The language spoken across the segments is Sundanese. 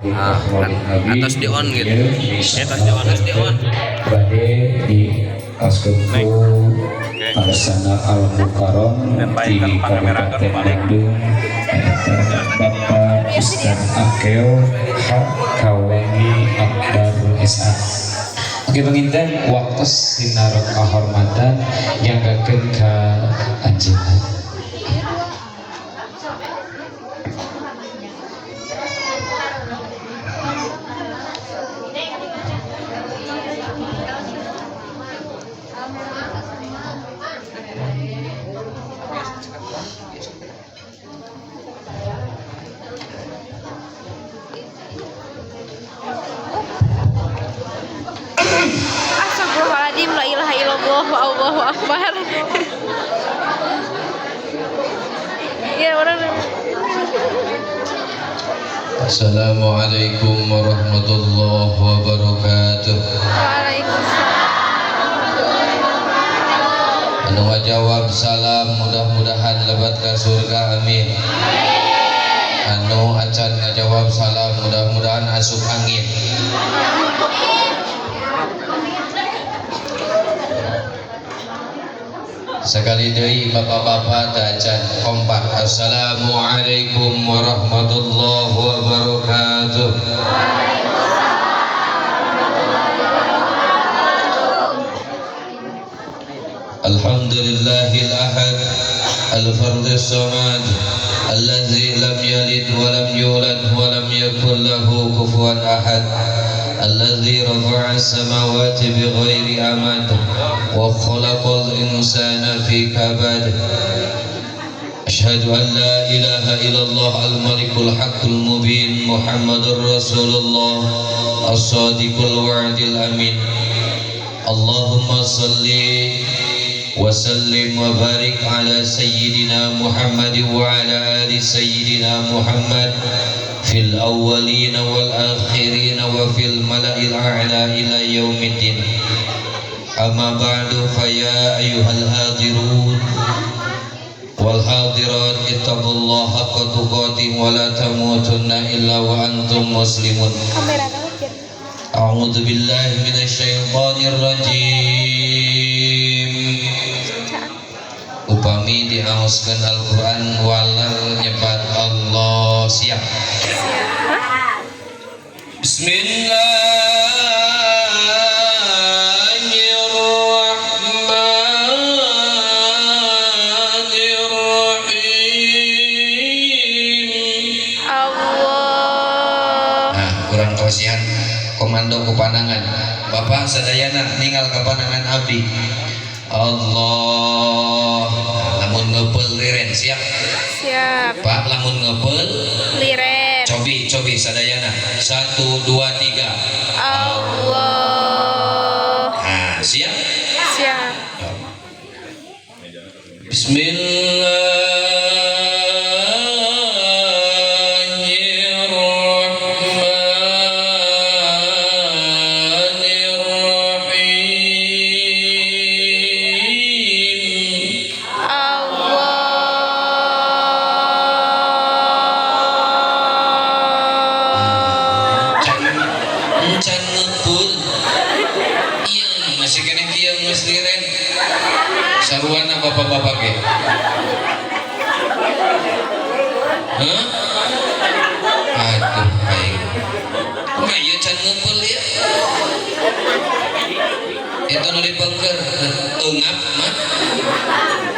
Atos di on gitu. Atos di on. Atos di on. Bade di Askepu Arsana Al Mukarram di Kabupaten Bandung Bapak Ustaz Akeo H. Kawangi Akbar SA. Oke panginten waktu sinar kehormatan nyanggakeun ka anjeunna. Astagfirullahaladzim, la ilaha illallah, wa Allahu akbar. Ya orang. Assalamualaikum warahmatullahi wabarakatuh. Waalaikumsalam. Anu ngajawab salam mudah-mudahan lebat ke surga, amin. Anu acan ngajawab salam mudah-mudahan asup angin. Sekali deui bapak-bapak teu acan kompak. Assalamualaikum warahmatullahi wabarakatuh. Alhamdulillahil ahad al-fardis samad allazi lam yalid wa lam yulad wa lam yakul lahu kufuwan ahad allazi rafa'a as-samawati bighairi amad wa khalaqal insana fi kabad. Asyhadu an la ilaha illallah al-malikul haqqul mubin Muhammadur Rasulullah as-sadiqul wa'dil amin. Allahumma salli wa sallim wa barik ala sayyidina Muhammad wa ala ali sayyidina Muhammad fil awwalin wal akhirin wa fil mala'il a'la ila yaumiddin. Amma ba'du, fa ya ayyuhal hadirun wal hadirat ittaqullaha haqqa tuqatih wa la tamutunna illa wa antum muslimun. A'udzu billahi minasyaitonir rajim. Upami diaoskeun Al-Qur'an walar nyebat Allah siap. Bismillahirrahmanirrahim. Allah. Nah, kurang kasihan komando kepanangan. Bapak sadayana ninggal kepanangan abdi. Allah. Lamun ngepeul liren siap. Siap. Pak lamun ngepeul liren. Cobi cobi sadayana. 1 2 3. Allah. Nah, siap? Siap. Bismillahirrahmanirrahim. Allah. Encan ngepeul. Iya, masih keneh kieu geus liren. Saruana bapak-bapak ge. Hah? Aduh, aing. Kumaha ieu can ngepeul ieu? Eta nu dipengker eungap mah.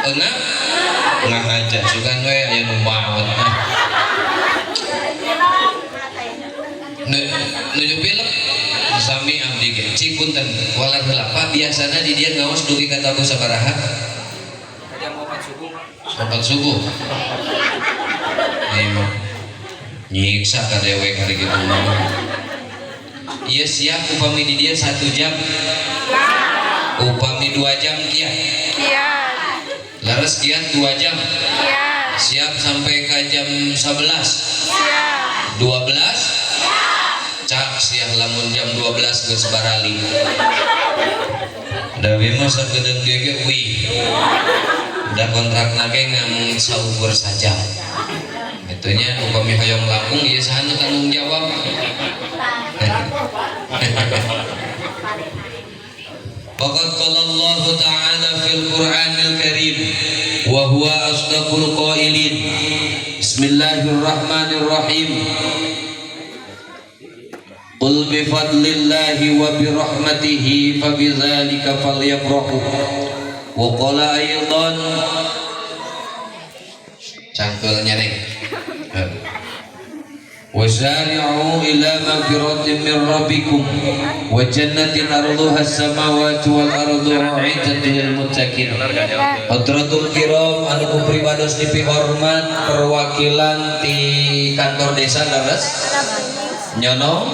Eungap? Ngahaja sugan we aya nu maot. Nuju pilek sami abdi ge. Cik punten walar heula. Pak biasana di dieu ngaos dugi ka tabuh sabaraha? Jam 4 subuh. 4 subuh. Ieu mah nyiksa ka dewek hari kitu mah. Ieu siap upami di dieu 1 jam. Upami 2 jam kiat. Kiat. Leres kiat 2 jam. Kiat. Siap sampai ke jam 11. Siap. 12. Cak siah lamun jam 12 geus barali. Da we mah sakedeung ge wih. Da kontrakna ge ngamung saukur saja. Itunya upami hoyong langkung ieu saha nu tanggung jawab. Waqad qala Allah Ta'ala fil Qur'anil Karim wa huwa asdaqul qailin. Bismillahirrahmanirrahim. Qul bi fadlillahi wa bi rahmatihi fa bidzalika falyafrahu. Wa qala aidan, cangkelnya nih. Wasari'u ila magfiratin min rabbikum wa jannatin arduha as-samawati wal ardu u'iddat lil muttaqin. Hadratul kiram anu ku pribados dipihormat, perwakilan di kantor desa, leres nyono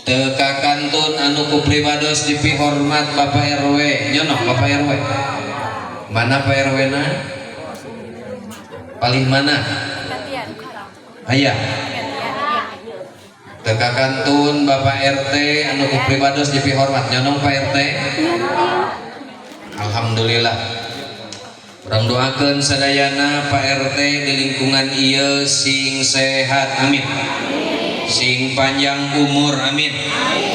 teu kakantun, anu ku pribados dipihormat Bapak RW, nyono Bapak RW. Mana Pak RW na? Paling mana? Aya. Teu kakantun Bapak RT anu ku pribados dipihormat, nyonong Pak RT. Alhamdulillah. Urang doakeun sadayana Pak RT di lingkungan ieu sing sehat, amin. Sing panjang umur, amin.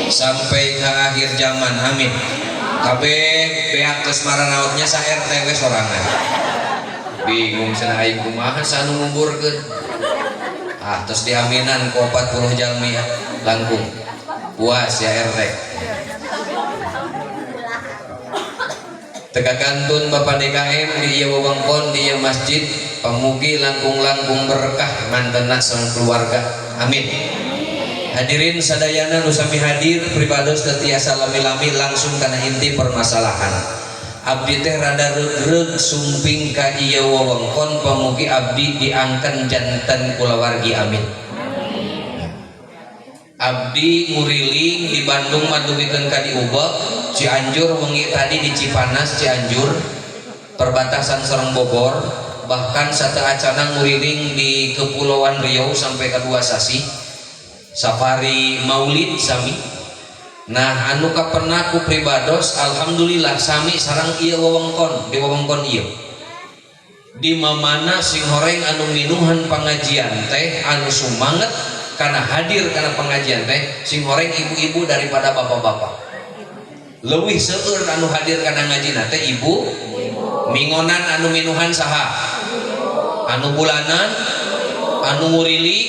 Sampai ke akhir zaman, amin. Kabeh beak geus maranaotnya sa RT we sorangan. Bingung cenah aing, kumaha sanu nguburkeun. Ah, terus diaminan ku 40 jalmi ya, langkung. Puas ya RT. Teu kakantun Bapak DKM di ieu wewengkon, di ieu masjid, pamugi langkung-langkung berkah mantena sareng keluarga. Amin. Hadirin sadayana nu sami hadir, pribados teu tiasa lami-lami, langsung kana inti permasalahan. Abdi teh rada regreg sumping ka ieu wewengkon, pamugi abdi diangken janten kulawargi, amin. Abdi nguriling di Bandung mah dugikeun ka di Ubek, Cianjur, wengi tadi di Cipanas, Cianjur, perbatasan sareng Bogor, bahkan sateuacana nguriling di Kepulauan Riau sampai ke 2 sasi safari Maulid sami. Nah, anu kapenak ku pribados, alhamdulillah sami sareng ieu wewengkon, di wewengkon ieu di mamana sing horeng anu minuhan pengajian teh, anu sumanget karena hadir karena pengajian teh sing horeng ibu-ibu daripada bapak-bapak. Leuwih seueur anu hadir kana ngajina teh ibu. Mingonan anu minuhan saha? Anu bulanan, anu nguriling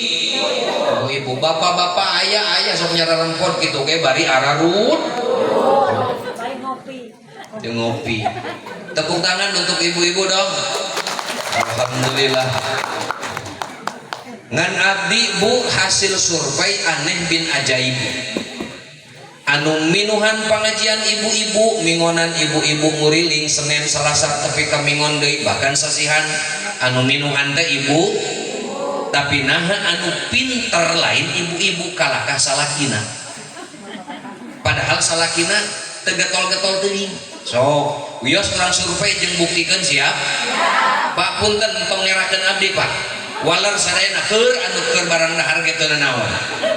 ibu-ibu. Bapak-bapak aya aya sok nyararempot gitu ge bari ararut jeung ngopi. Tepuk tangan untuk ibu-ibu dong. Alhamdulillah. Ngan abdi, Bu, hasil survei aneh bin ajaib, anu minuhan pengajian ibu-ibu, mingonan ibu-ibu, nguriling Senin Selasa tapi kamingon deui, bahkan sasihan anu minuhan teh ibu. Tapi nah, anu pinter lain ibu-ibu, kalahkah salakina. Padahal salakina teu getol-getol teuing. Sok wios urang survei jeung buktikeun, siap? Pak, punten, tong ngerakeun abdi, Pak. Waler sadayana, keur anu keur barang dahar ge teu naon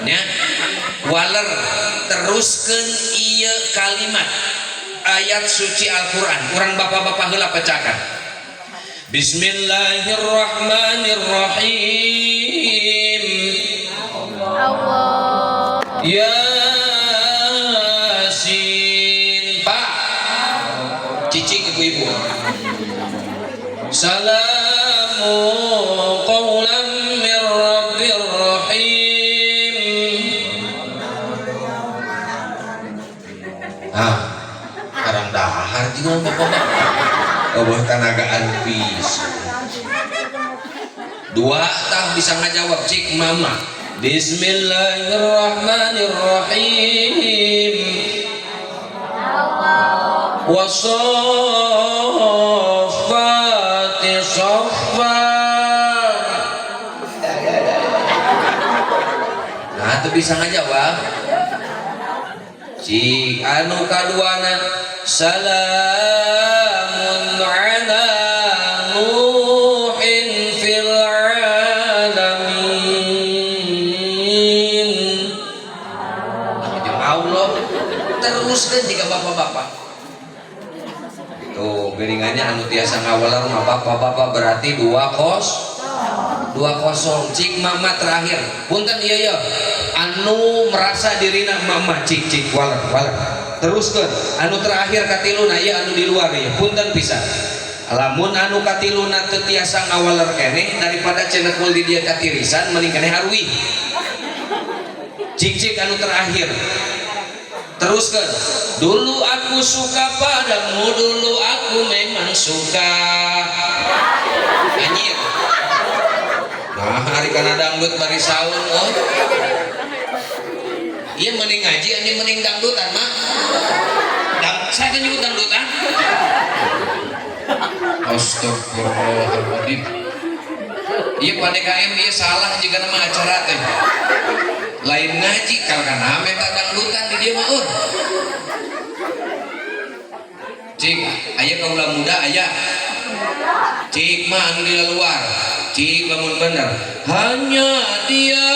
nya. Waler, teruskeun ieu kalimat ayat suci Al-Qur'an. Urang bapak-bapak heula pecahkan. Bismillahirrahmanirrahim. Allah. Yasin. Pak, cicing ibu-ibu. Salamu qawlan mir rabbir rahim. Ah, barang dahar juga bapak-bapak. Oh, tanagaan pis. Dua tah bisa ngajawab, cik mama. Bismillahirrahmanirrahim. Wasoffati soffa. Nah, itu bisa ngajawab. Cik anu kaduana, salamun ala nuhin fil alamin. Jeung Allah teruskan jika bapak-bapak. Tuh, geringannya anu tiasa ngawaler mah bapak-bapak, berarti 2-0. Cik mama terakhir. Punten, iya ya. Anu Anu merasa dirina mama, cik cik, waler waler, teruskeun. Anu terakhir katiluna ieu, anu di luar ieu, punten pisan. Lamun anu katiluna teu tiasa ngawaler keneh, daripada cenekul di dieu katirisan, mending keneh haruih. Cik cik, anu terakhir, teruskan. Dulu aku suka padamu, dulu aku memang suka. Anjir, nah hari karena dangdut bari saun. Oh iya, mending ngaji anjing, mending dangdutan mah. Saya kan nyebut dangdutan. Astagfirullahaladzim. Iya, Pak DKM, iya salah jika nama acara teh lain ngaji, kalau kan minta dangdutan di dia mah. Oh cik, aya kaula muda, aya cik mah anu di luar. Cik, lamun bener hanya dia.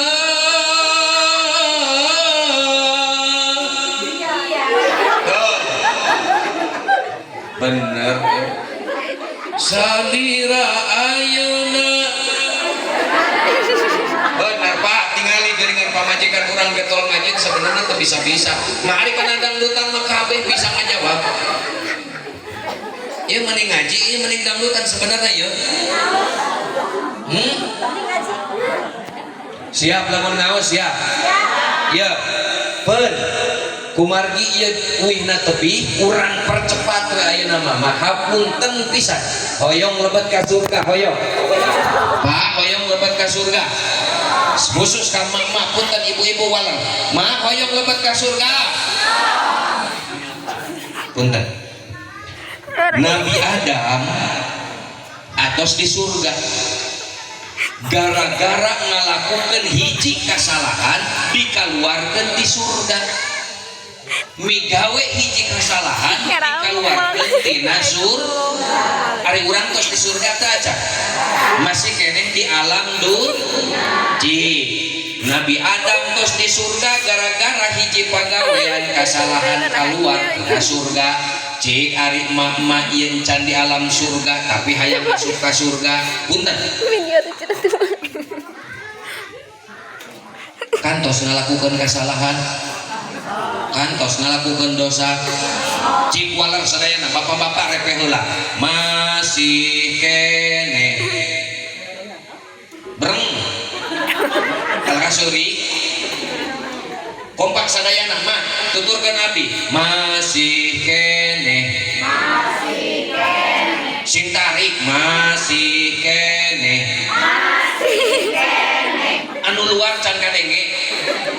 Tuh. Bener ya. Salira ayeuna bener, Pak. Tingali geuningan pamajikan urang getol ngaji, sebenarnya teu bisa-bisa. Nah, ari kana dangdutan mah kabeh bisa ngajawab. Ieu mending ngaji, ieu mending dangdutan sebenarnya ya. Siap lamun ngaos, siap? Ya pen kumargi ieu uihna tepi, urang percepat we ayeuna mah. Mahapunten pisan, hoyong lebet ka surga? Hoyong, Pak? Hoyong lebet ka surga? Khusus ka mak-mak, punten, ibu-ibu, waler mak, hoyong lebet ka surga? Punten, Nabi Adam atos di surga, gara-gara ngalakukan hiji kesalahan dikeluarkan di surga. Migawe hiji kesalahan dikeluarkan tina surga. Ari urang tos di surga teh aja masih keneh di alam dun. Cik, Nabi Adam tos di surga, gara-gara hiji pagawean kesalahan keluar ke surga. Cik, ari emak-emak yen can di alam surga tapi hayang masuk ke surga, punten, kan tos ngalakukan kesalahan, kan tos ngalakukan dosa. Cik, waler sadayana, bapak-bapak repeh heula. Masih keneh breng kalau kasuri, kompak sadayana mah, tuturkeun abdi, masih keneh. Masih keneh. Sing tarik, masih keneh. Masih keneh. Anu luar can kadenge,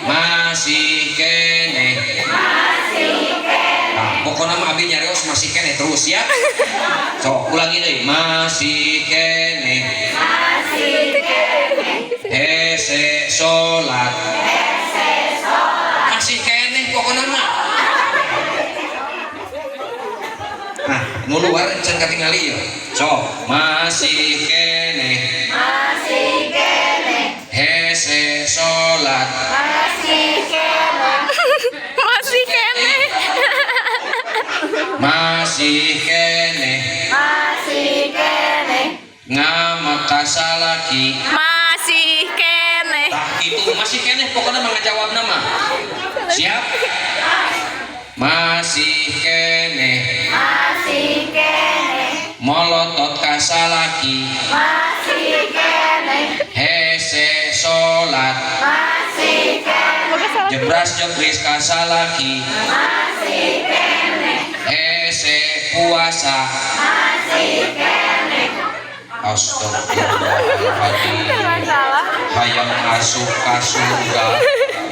masih keneh. Masih keneh. Nah, pokoknya mah abdi nyarios masih keneh terus ya. Sok ulangi deui, masih keneh. Masih keneh. Hese salat. Hese salat. Masih keneh pokoknya mah. Nah, nu luar can katingali ya. Sok, masih keneh. Masih keneh. Hese salat. Masih keneh. Masih keneh. Masih keneh. Masih keneh. Ngamak kasalaki. Masih keneh. Tah itu masih keneh pokoknya mah ngajawab nama. Siap? Masih keneh. Masih keneh. Molotot kasalaki. Masih keneh. Hese salat. Masih keneh. Jebras jebris kasalaki. Masih keneh. Hese puasa. Masih keneh. Astagfirullahaladzim. Salah. Hayang asup ka surga,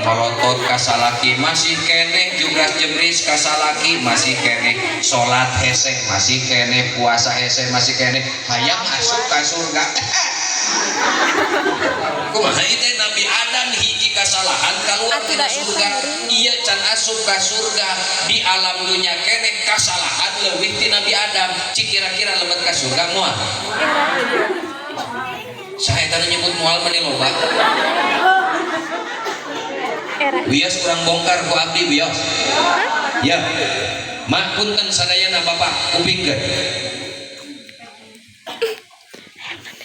molotot kasalaki masih keneh, jubras jebris kasalaki masih keneh, salat hese masih keneh, puasa hese masih keneh, hayang asup ka surga. Kumaha ieu teh? Nabi Adam hiji kasalahan keluar Atuh tina da eta surga. meureun. Ieu can asup ka surga, di alam dunya keneh kasalahan leuwih ti Nabi Adam. Cik, kira-kira lebet ka surga moal? Saha eta nu nyebut moal? Meni loba. Era. Wios urang bongkar ku abdi, wios ya. Mak, punten sadayana, bapak, kupingkeun.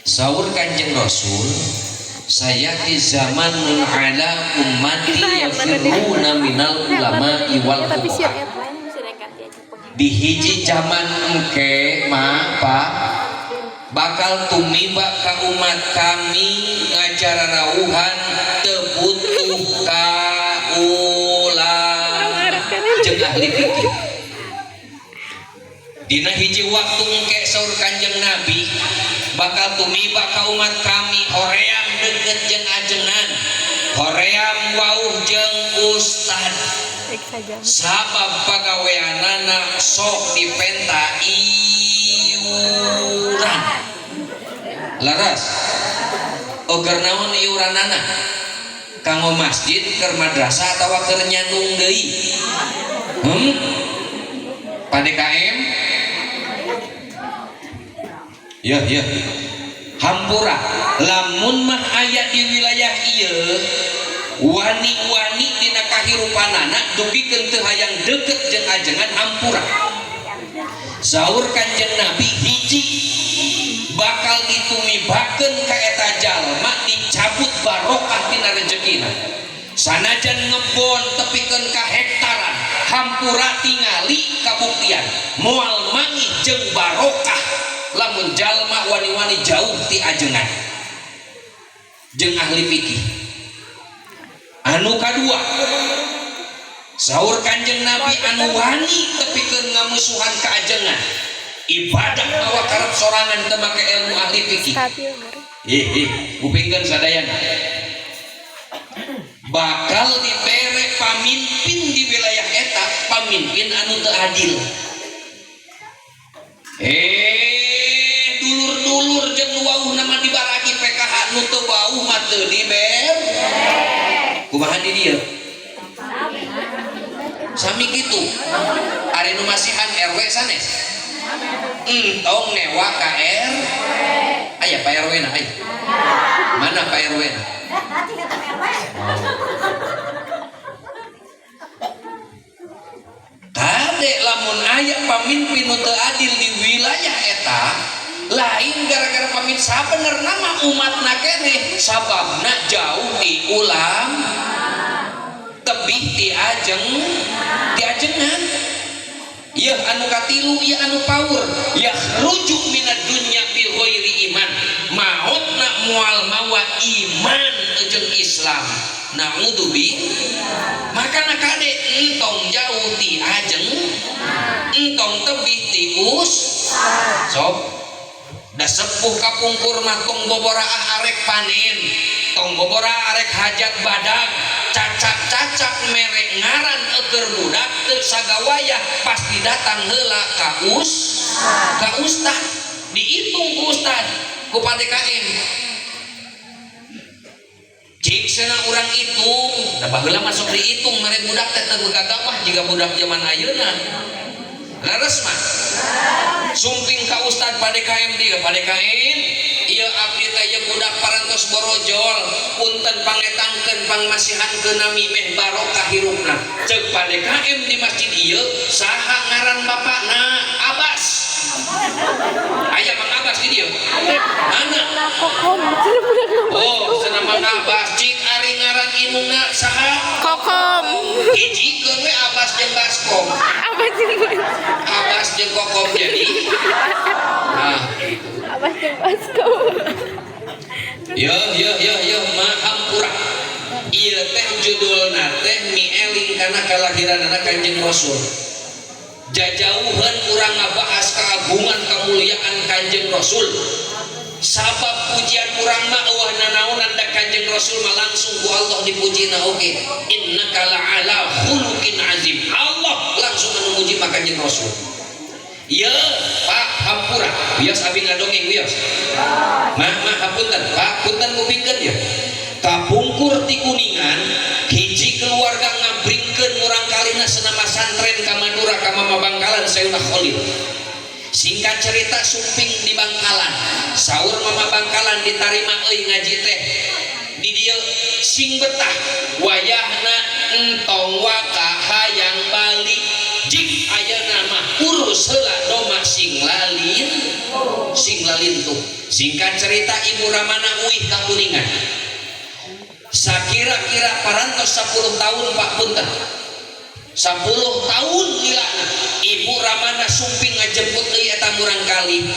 Saur Kanjeng Rasul, Sayati zamanun ala ummati yafirruna minal ulama'i wal Tapi fuqaha. siap aja. Di hiji zaman engke mah, Pak, bakal tumiba ka umat kami ngajararauhan teu butuh ka ulama jeung ahli fikih. Dina hiji waktu engke, saur Kanjeng Nabi, bakal tumiba ka umat kami hoream deket jeung ajengan, hoream wauh jeung ustad, sabab pagaweanana sok dipenta iuran. Laras? Oh, keur naon iuranana? Kanggo masjid, keur madrasah, atawa keur nyandung deui? Pak DKM ya, ya, hampura lamun mah aya di wilayah ieu wani-wani dina kahirupanana dugikeun teu hayang deket jeung ajengan, hampura. Saur Kanjeng Nabi, hiji, bakal ditumibakeun ka eta jalma dicabut barokah tina rezekina, sanajan ngebon tepikeun ka hektaran. Hampura, tingali kabuktian moal manggih jeung barokah lamun jalma wani-wani jauh ti ajengan jeung ahli fikih. Anu kadua, saur Kanjeng Nabi, anu wani tepikeun ngamusuhan ka ajengan, ibadah mawa karep sorangan, teu make ilmu ahli fikih. Stabil baru. Ih, ih, kupingkeun sadayana, bakal dibere pamimpin di wilayah eta pamimpin anu teu adil. Eh, dulur-dulur jeung nu wauh nama dibaraki PKH, nu teu wauh mah teu diber. Kumaha di dieu? Sami kitu. Ari nu masihan RW sanes? Entong newa KR. Aya Pak RW na, aya. Mana Pak RW na? Kade, lamun aya pamimpin nu teu adil di wilayah eta, lain gara-gara pamimpin, sabenerna mah umatna keneh, sababna jauh di ulam, tebih ti ajeng, ti ajengan. Ieu anu katilu, ieu anu power, yakhruju minad dunya bi ghairi iman, mautna moal mawa iman jeung Islam, naudzubi. Makana kade, entong jauh ti ajeng, entong tebih ti us. Sok da sepuh kapungkur mah tong boboraah arek panen, tong boboraah arek hajat badag, cacak-cacak mere ngaran eukeur budak teu sagawayah, pasti datang heula ka ustad, dihitung ku ustad, ku Pak DKM. Cik cenah urang hitung da, baheula masuk dihitung mere budak teh teu gagabah jiga budak zaman ayeuna. Leres mah? Sumping ka ustad, Pak DKM, dia Pak DKM, ieu abdi teh ieu budak parantos borojol, punten pangetangkeun, pangmasihankeun nami meh barokah hirupna. Ceuk Pak DKM di masjid ieu, saha ngaran bapakna? Abbas. Aya Mang Abbas di dieu? Mana? Kokom. Cenah budak nama. Oh, cenah Mang Abbas. Cik, ari ngaran indungna saha? Kokom. Hijikeun we Abbas jeung Baskom. Apa sih? Abbas jeung Kokom jadi nah gitu. Apa sih Baskom? Yo yo yo yo, mahampura. Ieu teh judulna teh mieling kana kalahiranana Kanjeng Rasul. Jajauhan urang ngabahas keagungan kemuliaan Kanjeng Rasul, sabab pujian urang mah euweuh nanaonan, da Kanjeng Rasul mah langsung ku Allah dipujina oge, innaka la'ala khuluqin azim. Allah langsung anu muji mah Kanjeng Rasul. Ya Pak, hampura, wios abi ngadongeng, wios. Mah, mah, hapunten Pak, punten, kupingkeun ya. Kapungkur ti Kuningan hiji keluarga ngabringkeun murang kalina senama santren ka Madura, ka Mama Bangkalan, Sayuna Khalil. Singkat cerita, sumping di Bangkalan, saur Mama Bangkalan, ditarima euy ngaji teh di dieu, sing betah. Wayahna entong waka hayang balik, jik ayeuna mah urus heula doma sing lalin, sing lalintuh. Singkat cerita, Ibu Ramana uih ka Kuningan. Sakira-kira parantos 10 tahun, Pak, punten. 10 tahun lilana ibu ramana sumping ngajemput deui eta murangkalih.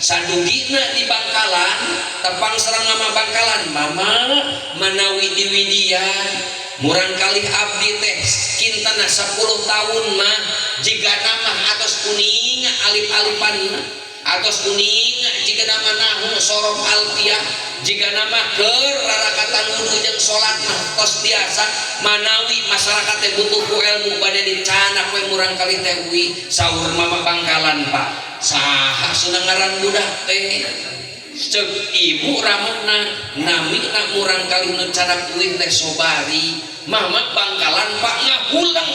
Sadugina di Bangkalan, tepang sareng Mama Bangkalan. "Mama, manawi diwidian murangkalih abdi teh kintana 10 tahun mah jiga nama atos kuninga alif-alifan, atos kuninga jiga nama nahu sorof alfiah, jiga nama keur rarakatan wudu jeung salat mah tos biasa. Manawi masyarakat teh butuh ku ilmu, bade dicanak we murangkalih teh uwi." Saur Mama Bangkalan, "Pak, saha cenah ngaran budak teh?" Cek ibu ramana, "Namina murangkalih nu canak uih teh Sobari." Mama Bangkalan, Pak, ngahuleng.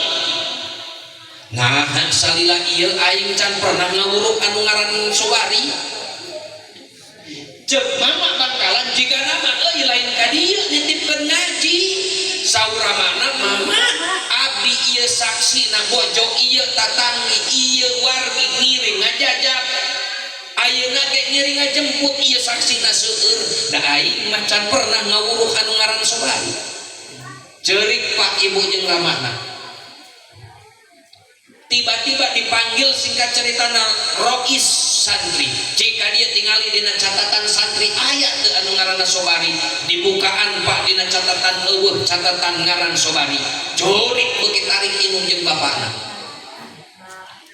"Nah, salila ieu aing can pernah ngawuruk anu ngaran Sobari." Cek Mama Bangkalan, "Jiga nama euy lain ka dieu nitipkeun ngaji." Saur ramana, "Mama, abdi ieu saksi na, bojo ieu tatanggi ieu, wargi ngiring ngajajab ayeuna ge ngiring ngajemput, ieu saksina seueur, da aing mah can pernah ngawuruk anu ngaran Sobari." Cerik, Pak, ibu jeung ramana. Tiba-tiba dipanggil, singkat cerita, rois santri jika dia tingali dina catatan santri aya teu anu ngaranna Sobari. Dibukaan, Pak, dina catatan euweuh catatan ngaran Sobari. Jurik beuki tarik indung jeung bapakna.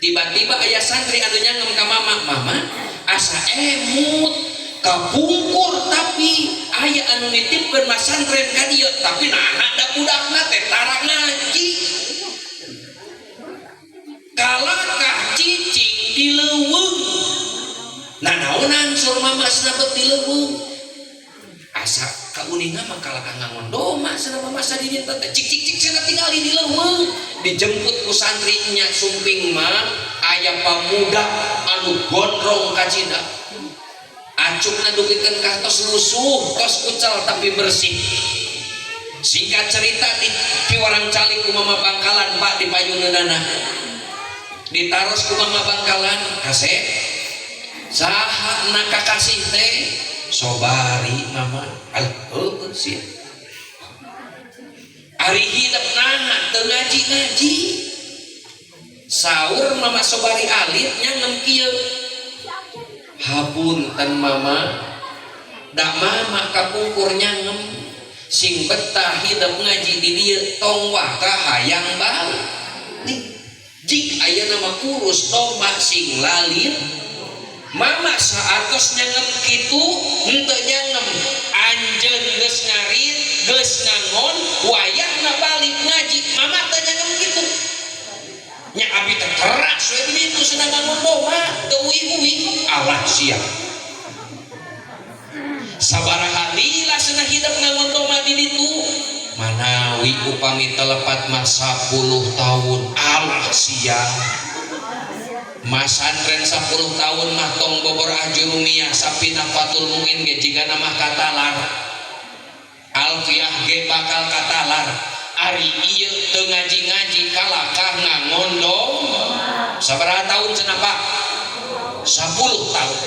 Tiba-tiba aya santri anu nyangem ka Mama, "Mama, asa emut kapungkur tapi aya anu nitipkeun masantren ka dieu, tapi nah da budakna teh tara ngaji, kalakah cicing di leuweung." "Nah, naonan?" saur Mama, "sinabet di leuweung asa kauninga mah kalakah ngangon doma cenah Mama sadidin teh. Cik cik cik cenah, tingali di leuweung." Dijemput ku santrinya, sumping mah aya pamuda anu gondrong kacida, acukna dugikeun ka tos lusuh, tos kucal, tapi bersih. Singkat cerita, di piwarang calik ku Mama Bangkalan, Pak, di payuneunana ditaros ku Mama Bangkalan, "Kasep, saha na kakasih teh?" "Sobari, Mama." "Alah, heueuh sia, ari hidep naha teu ngaji-ngaji?" Saur Mama, "Sobari alit." Nyangem kieu, "Hapunten Mama, da Mama kapungkur nyangem sing betah hidep ngaji di dieu, tong waka hayang balik. Nih jik aya nama urus domba sing lalit." Mama saatos nyangem kitu henteu nyangem, "Anjeun geus ngarit, geus ngangon, wayahna balik ngaji." Mama teh nyangem kitu nya, "Abi teh keras we di ditu cenah, ngangon domba teu uih-uih." "Alah sia, sabaraha lila cenah hidep ngangon domba di ditu?" "Manawi upami telepat mah 10 tahun." "Alah sia, masantren 10 tahun mah tong bobor Ajurumiyah, Sapinah, Fatul Muin ge jigana mah katalar, Alfiah ge bakal katalar. Ari ieu teu ngaji-ngaji kalakah ngangon domba sabaraha tahun cenah, Pak?" 10 tahun."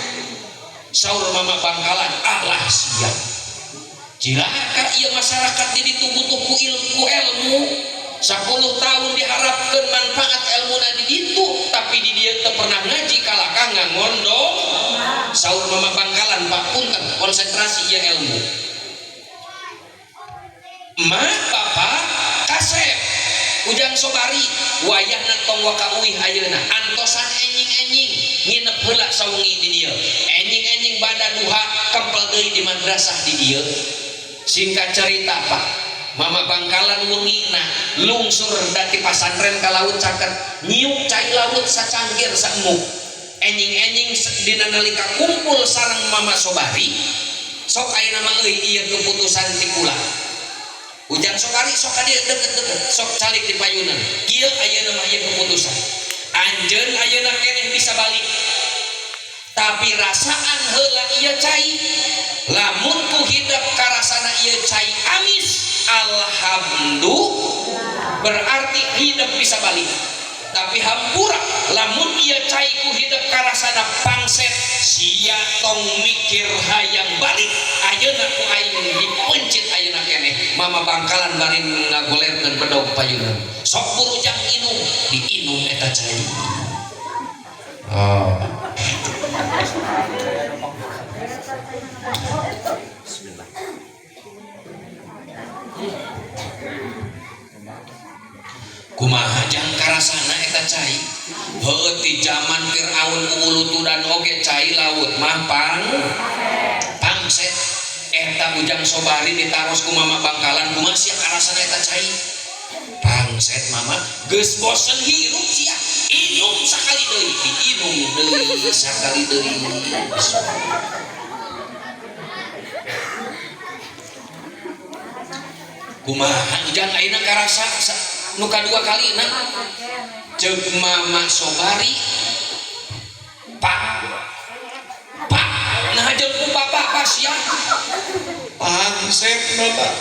Saur Mama Bangkalan, "Alah sia, cilaka ieu masyarakat di ditu butuh ku ilmu, ku ilmu. 10 tahun diharapkan manfaat ilmu di ditu, tapi di dieu teu pernah ngaji, kalakah ngangon domba." Saur Mama Bangkalan, "Pak, punten, konsentrasi ieu ilmu." Mak, bapak, kasep Ujang Sobari, wayahna tong waka uih ayeuna, antosan enjing-enjing nginep heula sawengi di dieu, enjing-enjing bada duha kempel deui di madrasah di dieu. Singkat cerita, Pak, Mama Bangkalan wengina lungsur dati pasantren ka laut caket, nyiuk cai laut sacangkir saemuk. Enjing-enjing dina nalika kumpul sareng Mama Sobari, "Sok ayeuna mah euy ieu keputusan ti kula. Ujang Sobari, sok ka dieu deket-deket, sok calik di payunan. Kieu ayeuna mah ieu keputusan. Anjeun ayeuna keneh bisa balik, tapi rasaan heula ieu cai. Lamun ku hidep karasana ieu cai amis, alhamdulillah, berarti hidup bisa balik. Tapi hampura, lamun ieu cai ku hidep karasana pangset, sia tong mikir hayang balik. Ayeuna ku aing dipencit ayeuna keneh." Mama Bangkalan bari ngagolerkeun bedog payunan. Sok buru jang inum, diinum eta cai. Oh. Bismillah. Kumaha jang karasana eta cai? Heueuh ti jaman Firaun uulutudan oge cai laut mah pangset. Eta Ujang Sobari ditaros ku Mama Bangkalan, kumaha sia karasana eta cai? Pangset mama, geus bosen hirup sia. Inum sakali deui, diinum deui sakali deui. Kumaha Ujang ayeuna karasa nu kadua kalina? Ceuk Mama Sobari, Pak, Pak, nah jeung ku bapak pas sia. Pangset bapak,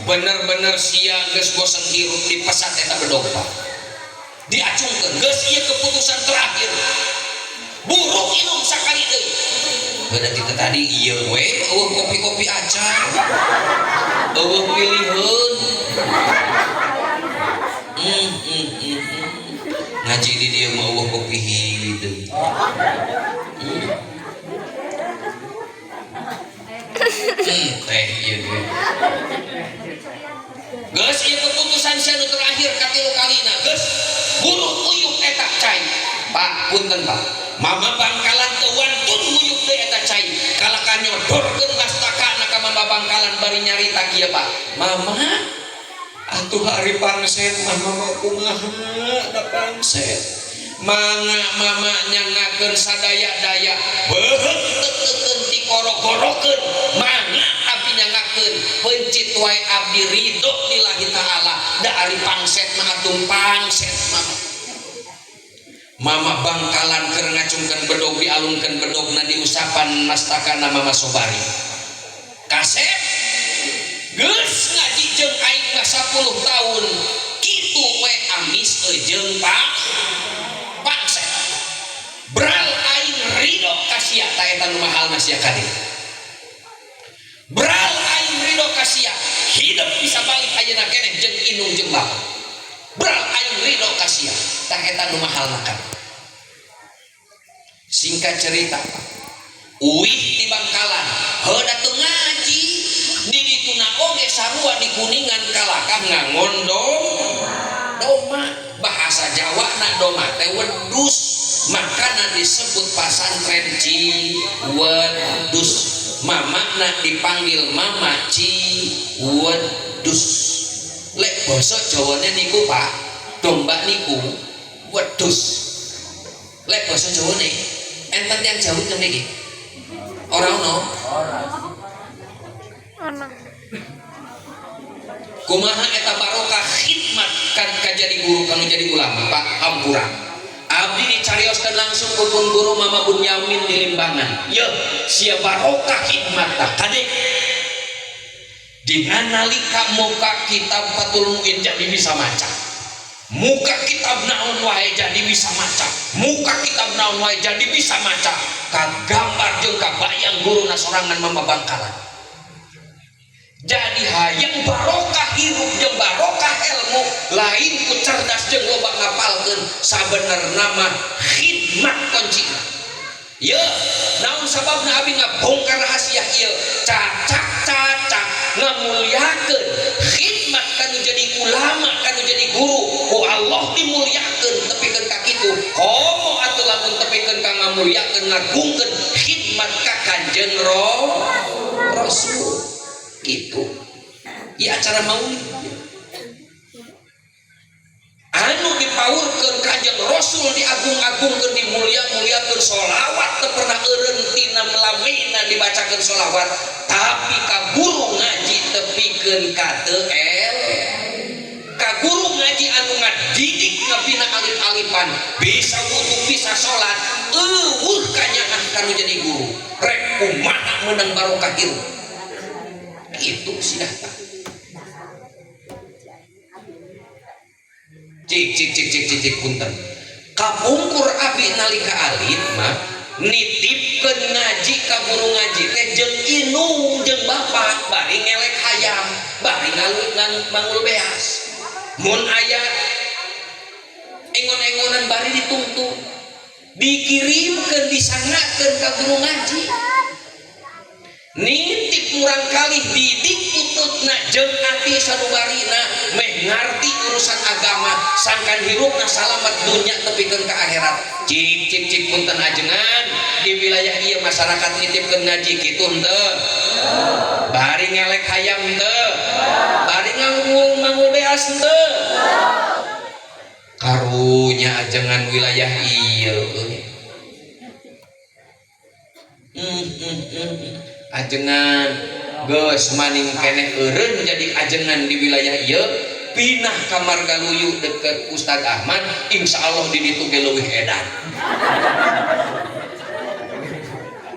bener-bener sia geus bosen hirup dipesat eta bedog Pak. Diacungkeun, geus ieu keputusan terakhir. Buruk inum sakali deui. Beuda kita tadi ieu we eueuh kopi-kopi acan. Eueuh piliheun. Ngaji di dieu mah eueuh kopi hideung. Teh ieu ge. Geus ieu keputusan sia nu terakhir katilu kalina. Geus buru uyup eta cai. Pak punten Pak. Mama Bangkalan teu wantun nguyup deui eta cai. Kalaka nyodorkeun mastakana ka Mama Bangkalan bari nyarita kieu Pak. Mama atuh hari pangset mah mama kumaha da pangset. Mangga mama nyangakeun sadaya-daya beuheung teukeun ti korok-gorokeun mangga abdi nyangakeun pencit wae abdi ridho lillahi taala da ari pangset mah atuh pangset mama. Mama Bangkalan keur ngacungkeun bedog dialungkeun bedogna diusapan mastakana Mama Sobari. Kasep geus ngaji jeung aing mah 10 tahun kitu we amis jeung Pak pangset. Bral aing ridho ka sia ta eta nu mahalna sia ka dieu. Bral aing ridho ka sia hidup bisa balik ayeuna keneh jeung indung jeung bapak. Bral aing ridho ka sia ta eta nu mahalna ka. Singkat cerita Pak, uih di Bangkalan heuh teu ngaji di dituna oge sarua di Kuningan kalakah ngangon doma. Bahasa Jawa na doma teh wedus, makana disebut pasantren Ciwedus. Mamana dipanggil Mama Ciwedus. Lek basa Jawane niku Pak, domba niku wedus. Lek basa Jawane enten tiyang Jawa teng mriki? Ora ono. Ono. Kumaha eta barokah khidmat kan ka jadi guru kanu jadi ulama Pak hampura. Abdi dicarioskeun langsung ku pun guru Mama Bunyamin di Limbangan. Yeuh, sia barokah khidmat tah kade. Dina nalika muka kitab Fathul Muin jadi bisa maca. Muka kitab naon wae jadi bisa maca. Muka kitab naon wae jadi bisa maca. Kagambar jeung kabayang guruna sorangan Mama Bangkalan. Jadi hayang barokah hirup jeung barokah ilmu lain ku cerdas jeung loba ngapalkeun sabenerna mah khidmat kuncina. Yeuh, naon sababna abi ngabongkar rahasia ieu? Cacak-cacak ngamulyakeun khidmat kanu jadi ulama kanu jadi guru ku Allah dimulyakeun tepikeun ka kitu. Komo atuh lamun tepikeun ka ngamulyakeun ngagungkeun khidmat ka Kanjeng Rasul. Gitu. Ya acara maulid. Anu dipaurkeun Kanjeng Rasul diagung-agungkeun dimulia-muliakeun sholawat teu pernah eureun tina melamina dibacakeun sholawat tapi ka guru ngaji tepikeun ka teu el ka guru ngaji anu ngadidik ngabina alif-alifan bisa wudu bisa salat eueuh kanyaah kanu jadi guru rek kumaha meunang barokah hirup. Itu sih dah. Cik cik cik cik cik cik punten. Kapungkur abi nalika alit mah Nitipkeun ngaji ka guru ngaji teh jeung indung jeung bapak bari ngelek hayam, bari manggul beas. Mun aya engon-engonan bari ditungtun, dikirimkeun disangakeun ka guru ngaji. Nitip murang kali didik pututna jeung ati sanubarina meh ngarti urusan agama sangkan hirupna salamet dunya tepikeun ka akhirat. Cik cik cik punten ajengan di wilayah ieu masyarakat nitipkeun ngaji kitu henteu? Bari ngelek hayam henteu? Bari manggul beas henteu? Karunya ajengan wilayah ieu euy. Ajengan geus maning keneh eureun jadi ajengan di wilayah ieu pindah ka Margaluyu deket Ustad Ahmad, insyaallah di ditu ge leuwih edan,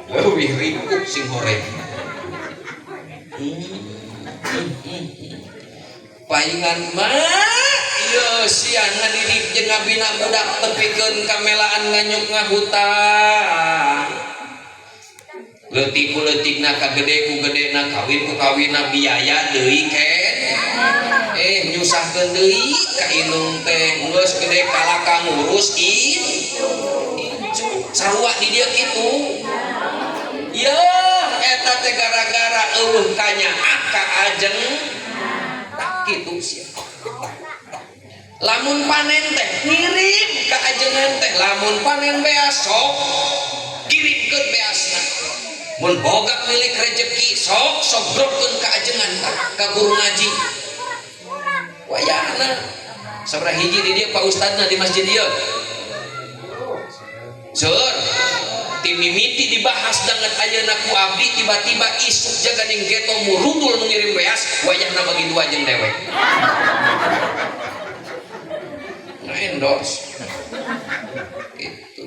leuwih ribut sing horeng. Paingan mah ieu sia ngadidik jeung ngabina budak tepikeun kamelaan nganyuk ngahutang. Leutik ku leutikna ka gede ku gedena kawin ku kawinna biaya deui ken. Nyusahkeun deui ka indung teh geus gede kalaka ngurus incu sarua di dieu kitu. Yeuh eta teh gara-gara eueuh kanyaah ka ajeng tak kitu sia. Lamun panen teh ngirim ka ajengan teh, lamun panen beas sok kirimkeun beasna. Mun boga milik rejeki sok sogrokeun ka ajengan ka guru ngaji. Wayahna sabaraha hiji di dieu Pak Ustadna di masjid ieu? Seur ti mimiti dibahas danget ayeuna ku abdi tiba-tiba isuk jaga ning geto murundul nu ngirim beas wayahna bagi dua jeung dewek. Endorse gitu.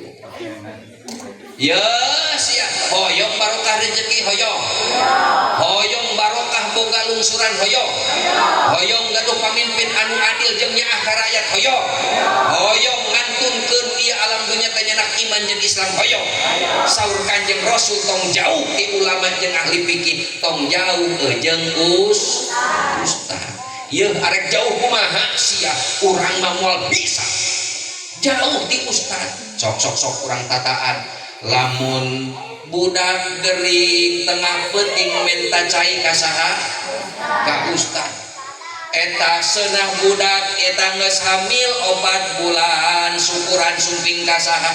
Ya sia hoyong barokah rezeki hoyong, hoyong barokah boga lungsuran hoyong, hoyong gaduh pamimpin anu adil jeung nyaah ka rakyat hoyong, hoyong ngantunkeun ieu alam dunya teh nyenak iman jeung Islam hoyong. Saur Kanjeng Rasul tong jauh ti ulama jeung ahli fikih, tong jauh jeung ustad. Yeuh arek jauh kumaha sia urang mah moal bisa jauh ti ustad. Sok sok sok urang tataan. Lamun budak gering tengah peuting menta cai ka saha? Ka ustad. Eta seunah budak eta geus hamil 4 bulan syukuran sumping ka saha?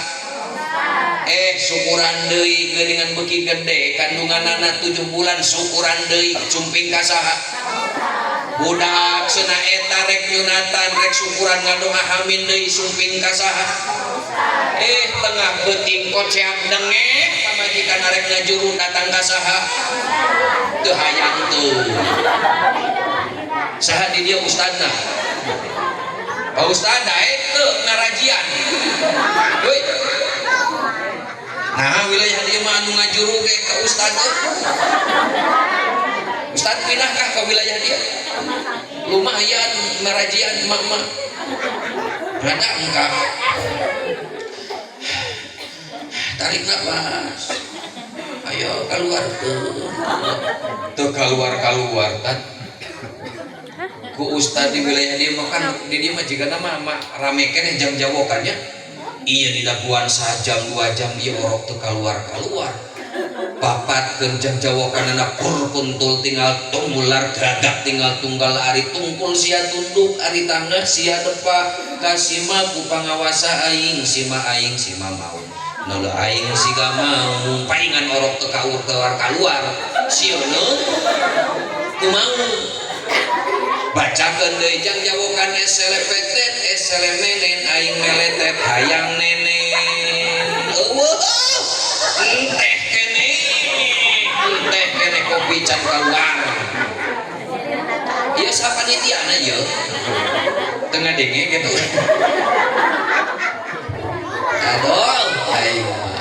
Syukuran deui geuningan beuki gede kandunganana 7 bulan syukuran deui sumping ka saha? Budak cenah eta rek nyunatan rek syukuran ngadoa hamin deui sumping ka saha? Tengah beuting koceak dengek pamajikan arek ngajuru datang ka saha? Teu hayang teu. Saha di dieu ustadna? Pak Ustad daek teu ngarajian. Heuy. Nah wilayah dieu mah anu ngajuru ge ka ustad euy. Ustad pindah kah ke wilayah dia? Lumayan marajian mak-mak. Rada engkau. Tarik nafas. Ayo keluar tuh. Tuh keluar kan. Ku ustad di wilayah dia mah kan di dia mah jigana mah rame keneh jam jawokannya. Iya dilakuan sajam 2 jam ieu orok teu keluar-keluar. Papat kenjang jawakan anak pur kuntul tinggal tunggular gagak tinggal tunggal ari tungkul sia tunduk ari tangga sia depa kasima ku pangawasa aing sima mau nol aing siga mau paingan orok teu kaur keluar keluar sieuna kumau bacakeun deui jang jawakan eselepetet eselemenen aing meletet hayang nenen eueuh enteh kene teh kene kopi can keluar. Ieu saha panitiana ieu? Teu ngadenge kitu. Aduh, aing mah.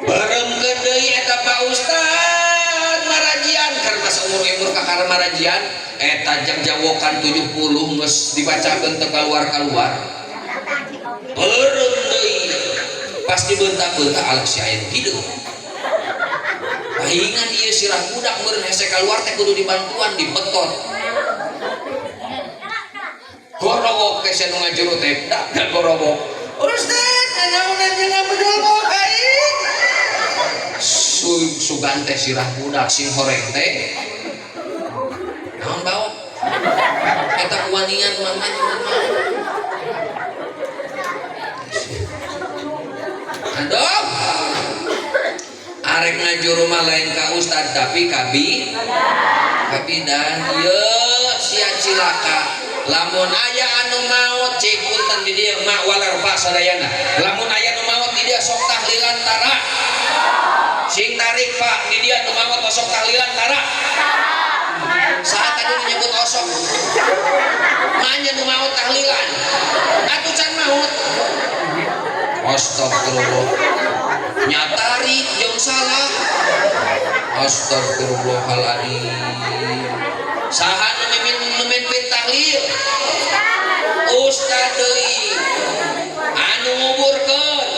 Beuremkeun deui eta Pak Ustad marajian keur masa umur-umur kakara marajian eta jang jawokan 70 geus dibacakeun teu kaluar-kaluar. Beureum deui. Pas dibeunta-beunta alah si aya nu hideung. Pahingan ieu sirah budak meureun hese kaluar teh kudu dibantuan dibetot. Gorowok teh sia nu ngajuru teh dak gorowok. Ustaz, naon jeung ngabedul kok aing. Sugan teh sirah budak sing horeng teh. Naon bawa? Eta kuanian mama mama. Aduh. Arek ngajuru mah lain ka ustad tapi ka bidan. Yeuh sia cilaka. Lamun aya anu maot cik punten di dieu mak waler pak sadayana. Lamun aya nu maot di dieu sok tahlilan tara. Sing tarik pak di dieu nu maot osok tahlilan tara. Saat tadi menyebut osok. Manya nu maot tahlilan. Atuh can maot. Astagfirullah. Nyatarik jeung salah. Astagfirullahaladzim. Saha nu mimpin tahlil? Ustaz deui. Anu nguburkeun,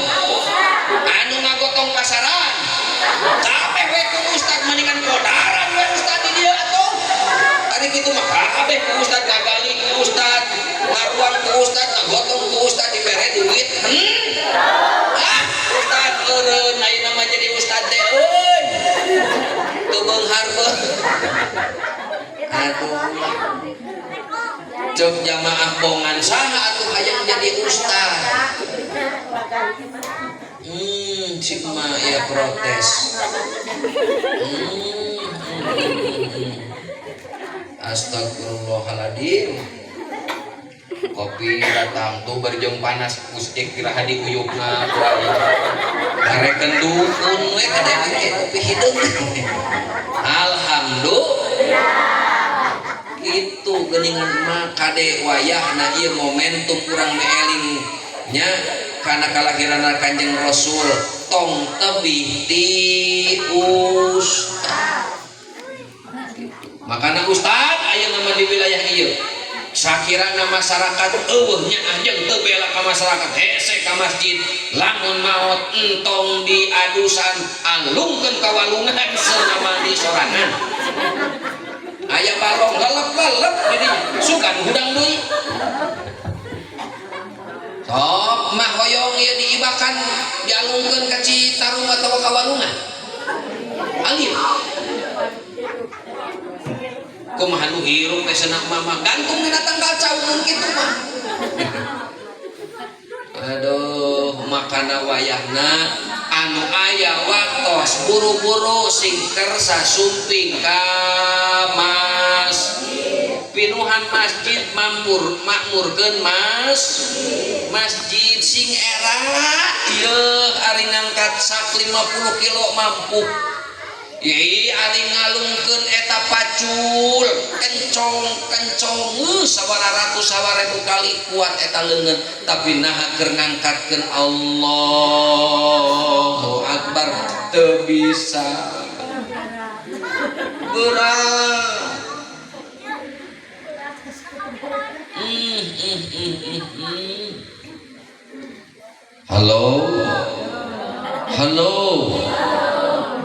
anu ngagotong pasaran. Kabeh we ku ustaz mendingan kodaran we ustaz di dieu atuh. Ari kitu mah kabeh ku ustaz ngagali ku ustaz, ngaruang ku ustaz, ngagotong ku ustaz dibere duit. Ah, ustaz eureun ayeuna mah jadi ustaz teh euy. Teu beunghar beuh. Aduh. Cek jamaah bongan saha atuh hayang jadi ustaz. Si emak ya protes. Astagfirullahaladzim. Kopi datang tuh berjeng panas usik kira di uyukna ku aing. Kareken dukun we kadang kopi hideung. Alhamdulillah. Itu geuningan mah kade wayahna ieu momentum urang meeling nya kana kalahiran Kanjeng Rasul tong tebih ti ustad. Makana ustad aya nama di wilayah ieu. Sakirana masyarakat eueuh nya anjeun teu bela ka masyarakat hese ka masjid lamun maot entong diadusan alungkeun ka walungan seuna mandi sorangan. Aya balong lelep-lelep jadi sugan hudang deui. Sok mah hoyong ieu diibakan dialungkeun ka Citarum atawa ka walungan. Alif. Kumaha nu hirup teh cenah mama gantung dina tanggal caungeun kitu mah. Aduh, makana wayahna anu aya waktos buru-buru sing kersa sumping ka masjid. Pinuhan masjid mamur makmurkeun masjid sing era ieu ari ngangkat sak 50 kilo mampu. Ih, ari ngalungkeun eta pacul kencong-kencong sawara ratus sawarebu kali kuat eta leungeun tapi naha keur ngangkatkeun Allahu Akbar teu bisa berat. Halo, halo,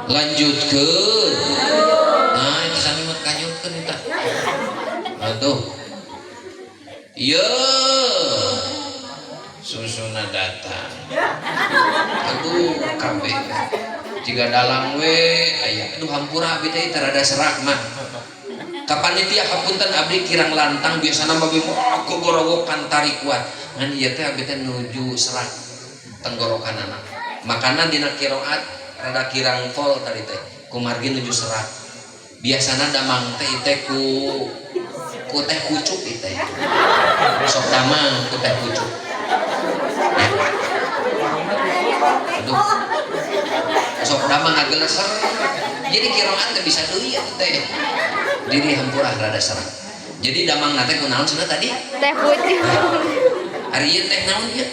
lanjutkeun. Nah, itu sami mah kanyutkeun eta. Aduh. Ye. Susuna datang. Aduh, kabeh. Jiga dalang we aya. Aduh, hampura abdi teh rada serak mah. Ka panitia hapunten abdi kirang lantang biasana mah wah gogorowokan tarik kuat. Ngan ieu teh abdi teh nuju serak tenggorokanana. Makana dina qiraat rada kirang tol tadi teh kumargi nuju serak. Biasana damang teh teh ku teh kucuk teh. Sok damang ku teh kucuk. Aduh. Sok damang ngageleser. Jadi qiraat teh bisa deui atuh teh. Jadi hampura rada serak. Jadi damang teh kunaon cenah tadi? Teh kucuk. Ari ieu teh naon ieu?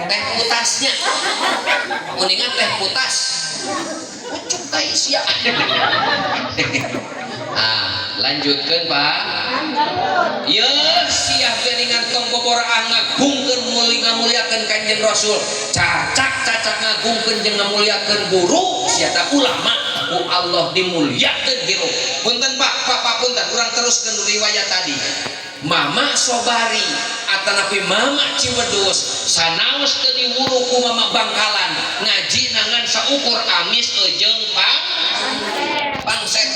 Teh putasnya. Kuningan teh putas. Pucuk teh sia. Ah, lanjutkan, Pak. Ya, sia geuningan tong boboraah ngagungkeun muli ngamuliakeun Kanjeng Rasul. Cacak-cacak ngagungkeun jeung ngamuliakeun guru, sia tah ulama ku Allah dimuliakeun hirup. Punten, Pak, Pak, Pak, punten, urang teruskeun riwayat tadi. Mama Sobari atanapi Mama Ciwedus sanaos teu diwuru ku Mama Bangkalan, ngaji nangan saukur amis jeung pangset.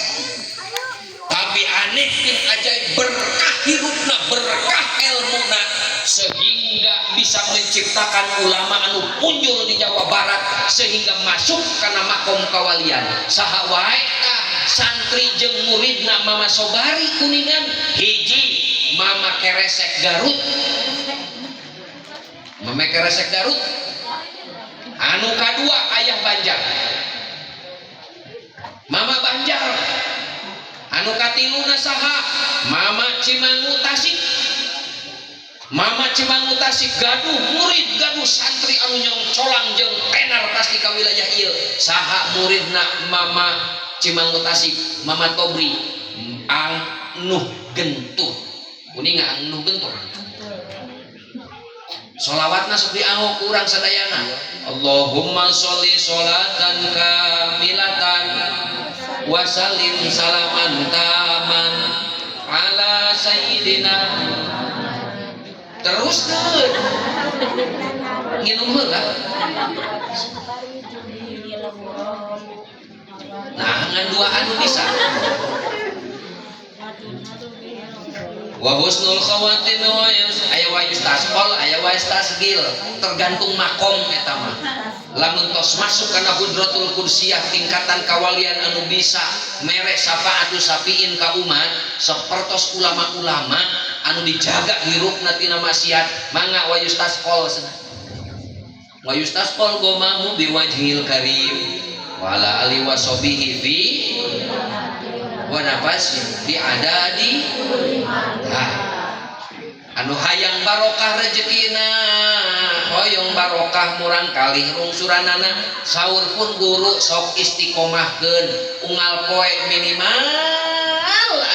Tapi aneh bin ajaib, berkah hirupna, berkah ilmuna, sehingga bisa menciptakan ulama anu punjul di Jawa Barat sehingga masuk kana makom kawalian. Saha wae tah santri jeung muridna Mama Sobari Kuningan? Hiji, Mama Keresek Garut. Mama Keresek Garut. Anu kadua, Ayah Banjar, Mama Banjar. Anu katiluna saha? Mama Cimangu Tasik. Mama Cimangu Tasik gaduh murid, gaduh santri anu nyongcolang jeung tenar pasti ka wilayah ieu. Saha muridna Mama Cimangu Tasik? Mama Tobri, Ang Nuh Gentuh. Kuninga Ang Nuh Gentuh? Solawatna sok dianggo ku urang sadayana. Allahumma sholli sholatan kamilatan wa sallim salaman taman ala sayyidina, terus nginum heula. Nah, ngan dua anu bisa. Wa husnul khawatim wa yus, aya wa yustasqal, aya wa yastasgil, tergantung makom eta mah. Lamun tos masuk kana hudratul kursiyah, tingkatan kawalian anu bisa mere syafaatu syafiin ka umat, sapertos ulama-ulama anu dijaga hirupna tina maksiat, mangga wa yustasqal cenah. Wa yustasqal gomamu biwajhil karim wa ala ali wa sahbihi fi wa nafas bi adadi. Nah, anu hayang barokah rezekina, hoyong barokah murang kalih rungsuranana, sahur pun guru sok istiqomahkeun unggal poe minimal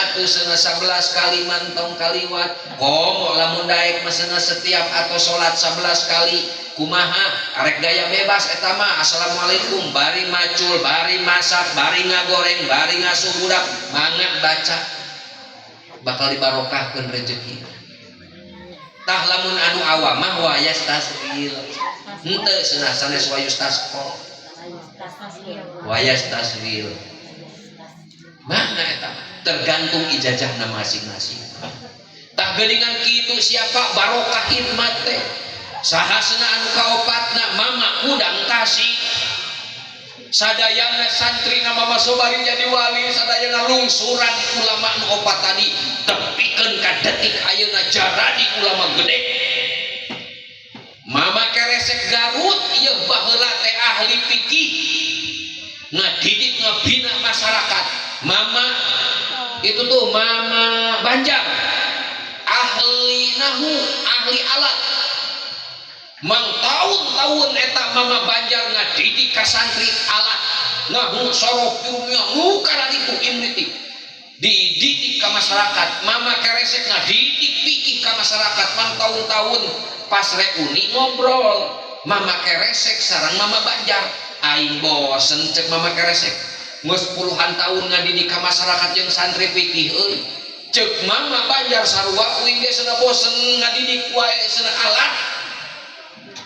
atuh cenah 11 kali mantong kaliwat. Komo lamun daek mah cenah setiap atau salat 11 kali. Kumaha arek gaya bebas eta mah, assalamualaikum bari macul, bari masak, bari ngagoreng, bari ngasuh budak, mangga baca, bakal dibarokahkeun rezeki. Tah, lamun anu awam mah wayas tasril henteu cenah, sanes wayus tasqo, wayas tasril. Mana eta mah tergantung ijazahna masing-masing. Tah, geuningan kitu siapa barokah hikmat teh. Saha cenah anu kaopatna? Mama Kudang Tasik. Sadayana santri na Mama Sobari jadi wali sadayana, lungsuran ulama nu opat tadi tepikeun ka detik ayeuna jaradi ulama gede. Mama Keresek Garut ieu baheula teh ahli fikih, ngadidik ngabina masyarakat. Mama itu tuh, Mama Banjar, ahli nahu, ahli alat. Mang tahun-tahun eta Mama Banjar ngadidik ka santri alat nahu, sorof, ilmiah, nu itu imriti dididik ke masyarakat. Mama Keresek ngadidik fikih ke masyarakat. Mang tahun-tahun pas reuni ngobrol Mama Keresek sareng Mama Banjar, "Aing bosen," cek Mama Keresek, "geus puluhan tahun ngadidik ka masyarakat jeung santri fikih euy." Cek Mama Banjar, "Sarua uing ge cenah, bosen ngadidik wae cenah alat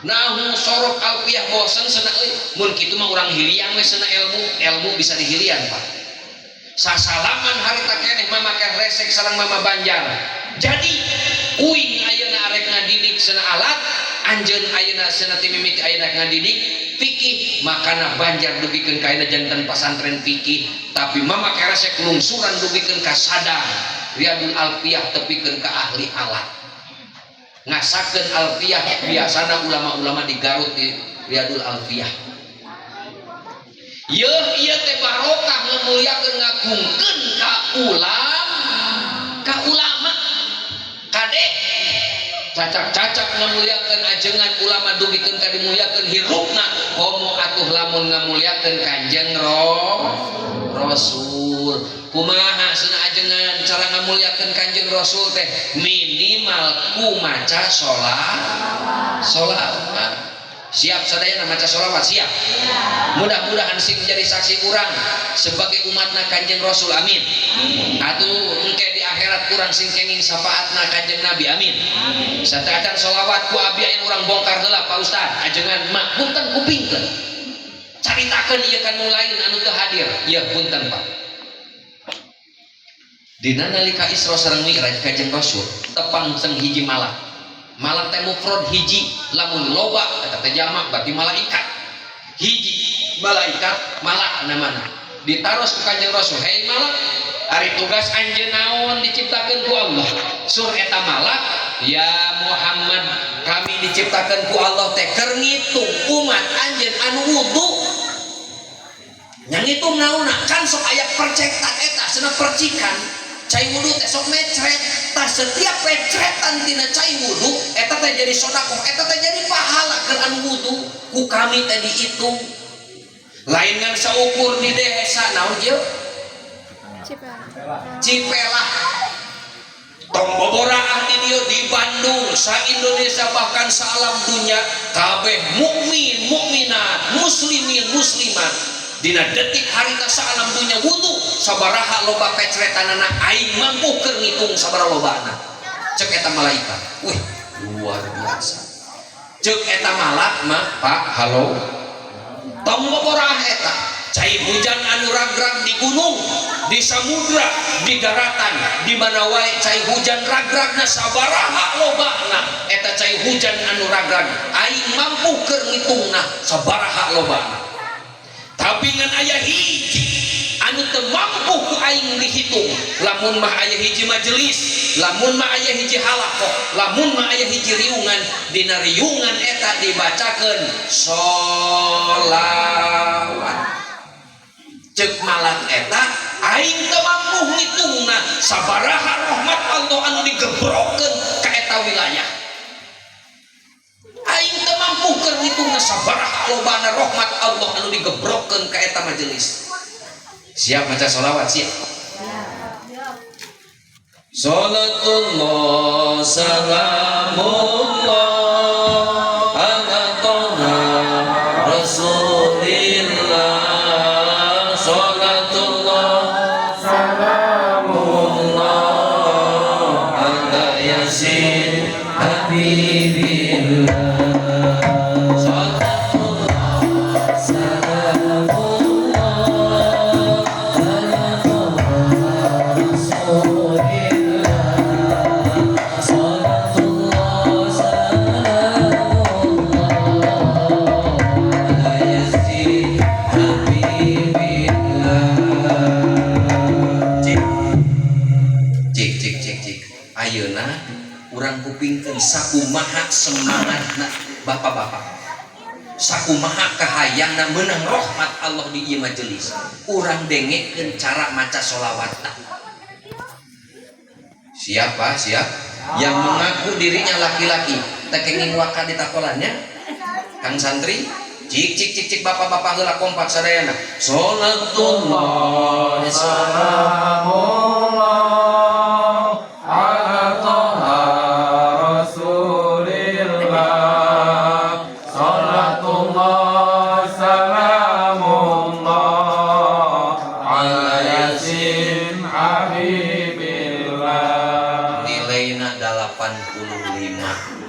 nahu, sorof, alfiah, bosen cenah euy. Mun kitu mah urang hiliang we cenah ilmu, ilmu bisa dihilian, Pak." Sasalaman harita keneh Mama Keresek sareng Mama Banjar. "Jadi uing ayeuna arek ngadidik cenah alat, anjeun ayeuna cenah ti mimiti ayeuna ngadidik fikih." Makana Banjar dugikeun ka ayeuna janten pasantren fikih, tapi Mama Keresek lungsuran dugikeun ka Sadang Riyadul Alfiyah, tepikeun ka ahli alat, ngasakeun alfiyah. Biasana ulama-ulama di Garut di Riyadul Alfiyah. Yeuh, ieu teh barokah ngamuliakeun ngagungkeun ka ulama. Kade, cacak-cacak ngamuliakeun ajengan ulama dugikeun ka dimuliakeun hirupna, komo atuh lamun ngamuliakeun Kanjeng Rasul. Kumaha cenah? Ngamuliakeun Kanjeng Rasul teh minimal ku maca sholawat. Siap sadayana maca sholawat? Siap? Mudah-mudahan sing jadi saksi urang sebagai umatna Kanjeng Rasul, amin. Atuh engke di akhirat urang sing kenging syafaatna Kanjeng Nabi, amin. Sateuacan sholawat ku abdi aya urang bongkar heula. Pak Ustad, ajengan mak, punten kupingkeun, caritakeun ieu kan nu lain anu teu hadir ieu. Punten, Pak. Dina nalika Isra sareng Mi'raj, Kanjeng Rasul tepang jeung hiji malak. Malak teh mufrad hiji, lamun loba eta teh jamak, berarti malaikat. Hiji malaikat, malak namana. Ditaros ku Kanjeng Rasul, "Hei malak, ari tugas anjeun naon diciptakeun ku Allah?" Sur eta malak, "Ya Muhammad, kami diciptakeun ku Allah teh keur ngitung umat anjeun anu wudu." Yang ngitung naonna? Kan sok aya percekan eta cenah, percikan cai wudu teh sok mecret. Tah, setiap pecretan tina cai wudu eta teh jadi sodakoh, eta teh jadi pahala keur anu wudu. Ku kami teh dihitung. Lain ngan saukur di desa naon ieu? Cipelah. Cipelah. Tong boboraah di dieu, di Bandung, sa Indonesia, bahkan sa alam dunia, kabeh mukmin mukminat, muslimin muslimat, dina detik harita sa alam dunia wudu sabaraha loba pecretanana, aing mampu keur ngitung sabaraha lobana, cek eta malaikat. Wih, luar biasa. Cek eta malak mah, "Pak, halo, tong boboraah eta cai hujan anu ragrag di gunung, di samudra, di daratan, di mana wae cai hujan ragragna sabaraha lobana eta cai hujan anu ragrag, aing mampu keur ngitungna sabaraha lobana. Tapi ngan aya hiji anu teu mampu ku aing dihitung, lamun mah aya hiji majelis, lamun mah aya hiji halakoh, lamun mah aya hiji riungan, dina riungan eta dibacakeun sholawat, cek malak eta aing teu mampu ngitungna sabaraha rahmat Allah anu digebrokeun ka eta wilayah. Aing teu mampu keur ngitungna sabaraha lobana rahmat Allah anu digebrokeun ka eta majelis." Siap maca sholawat? Siap? Salatullah salamullah ala toha Rasulillah. Salatullah salamullah ala Yasin Habibillah. Salatullah salamullah ala toha Rasulillah. Salatullah salamullah ala Yasin Habibillah. Cik cik cik cik cik, ayeuna urang kupingkeun sakumaha semangatna bapak-bapak, sakumaha kahayangna meunang rahmat Allah di ieu majelis. Urang dengekeun cara maca sholawatna. Siapa siap yang mengaku dirinya laki-laki teu kenging waka di takolannya, Kang Santri? Cik cik cik cik, bapak-bapak heula, kompak sadayana. Salatullah salamullah ala toha Rasulillah. Salatullah salamullah ala Yasin Habibillah. Nilaina 85.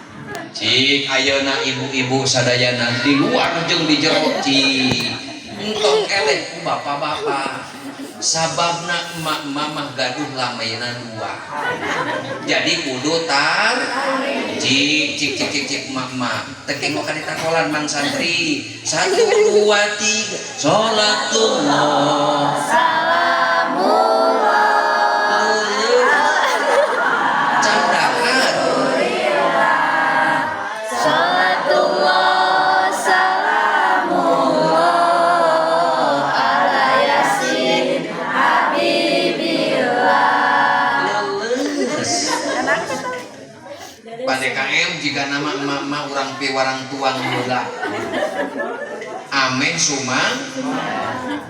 Cik, ayeuna ibu-ibu sadayana di luar jeung di jero, cik, entong eleh ku bapak-bapak, sababna emak mamah gaduh lamaina dua, jadi kudu tar. Cik cik cik cik cik, emak-emak teu kenging ka ditakolan. Mang Santri, satu, dua, tiga. Salatullah Salamullah. Candakan. Salatullah salamullah ala Yasin Habibillah. Leles. Pak DKM, jika nama emak-emak urang piwarang tuang heula ameh sumang.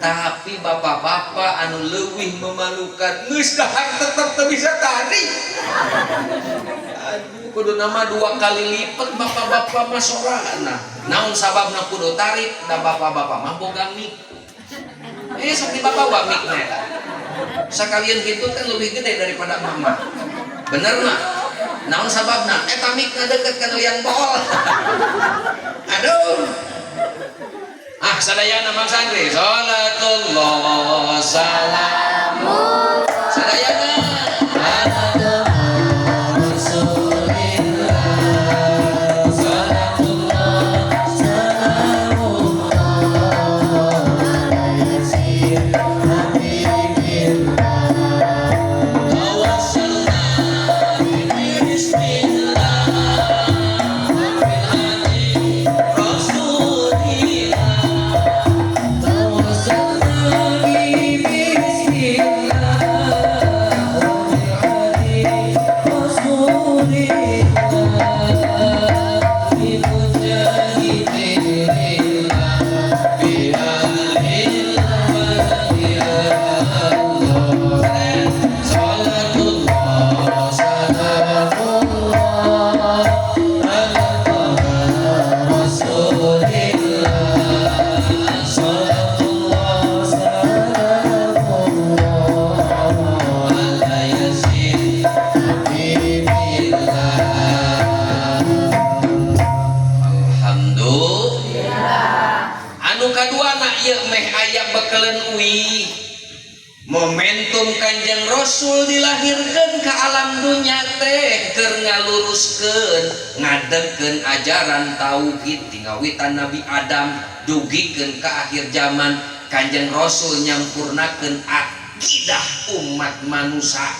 Tapi bapak-bapak, anu leuwih memalukan, geus dahar tetep teu bisa. Kudu nama 2 kali lipat bapak-bapak mah sorana. Naon sababna kudu tarif da bapak-bapak mah boga mik. Sok di bapak mik na eta. Sakalian gitu kan lebih gede daripada mama. Bener mah? Naon sababna? Eta mikna deket kana liang bohol. Aduh. Ah sadayana Mang Santri. Salatullah salamullah. Sadayana. Momentum Kanjeng Rasul dilahirkan ke alam dunia teh keur ngaluruskeun ngadegkeun ajaran tauhid ti ngawitan Nabi Adam dugikeun ka akhir zaman. Kanjeng Rasul nyampurnakeun akidah umat manusia.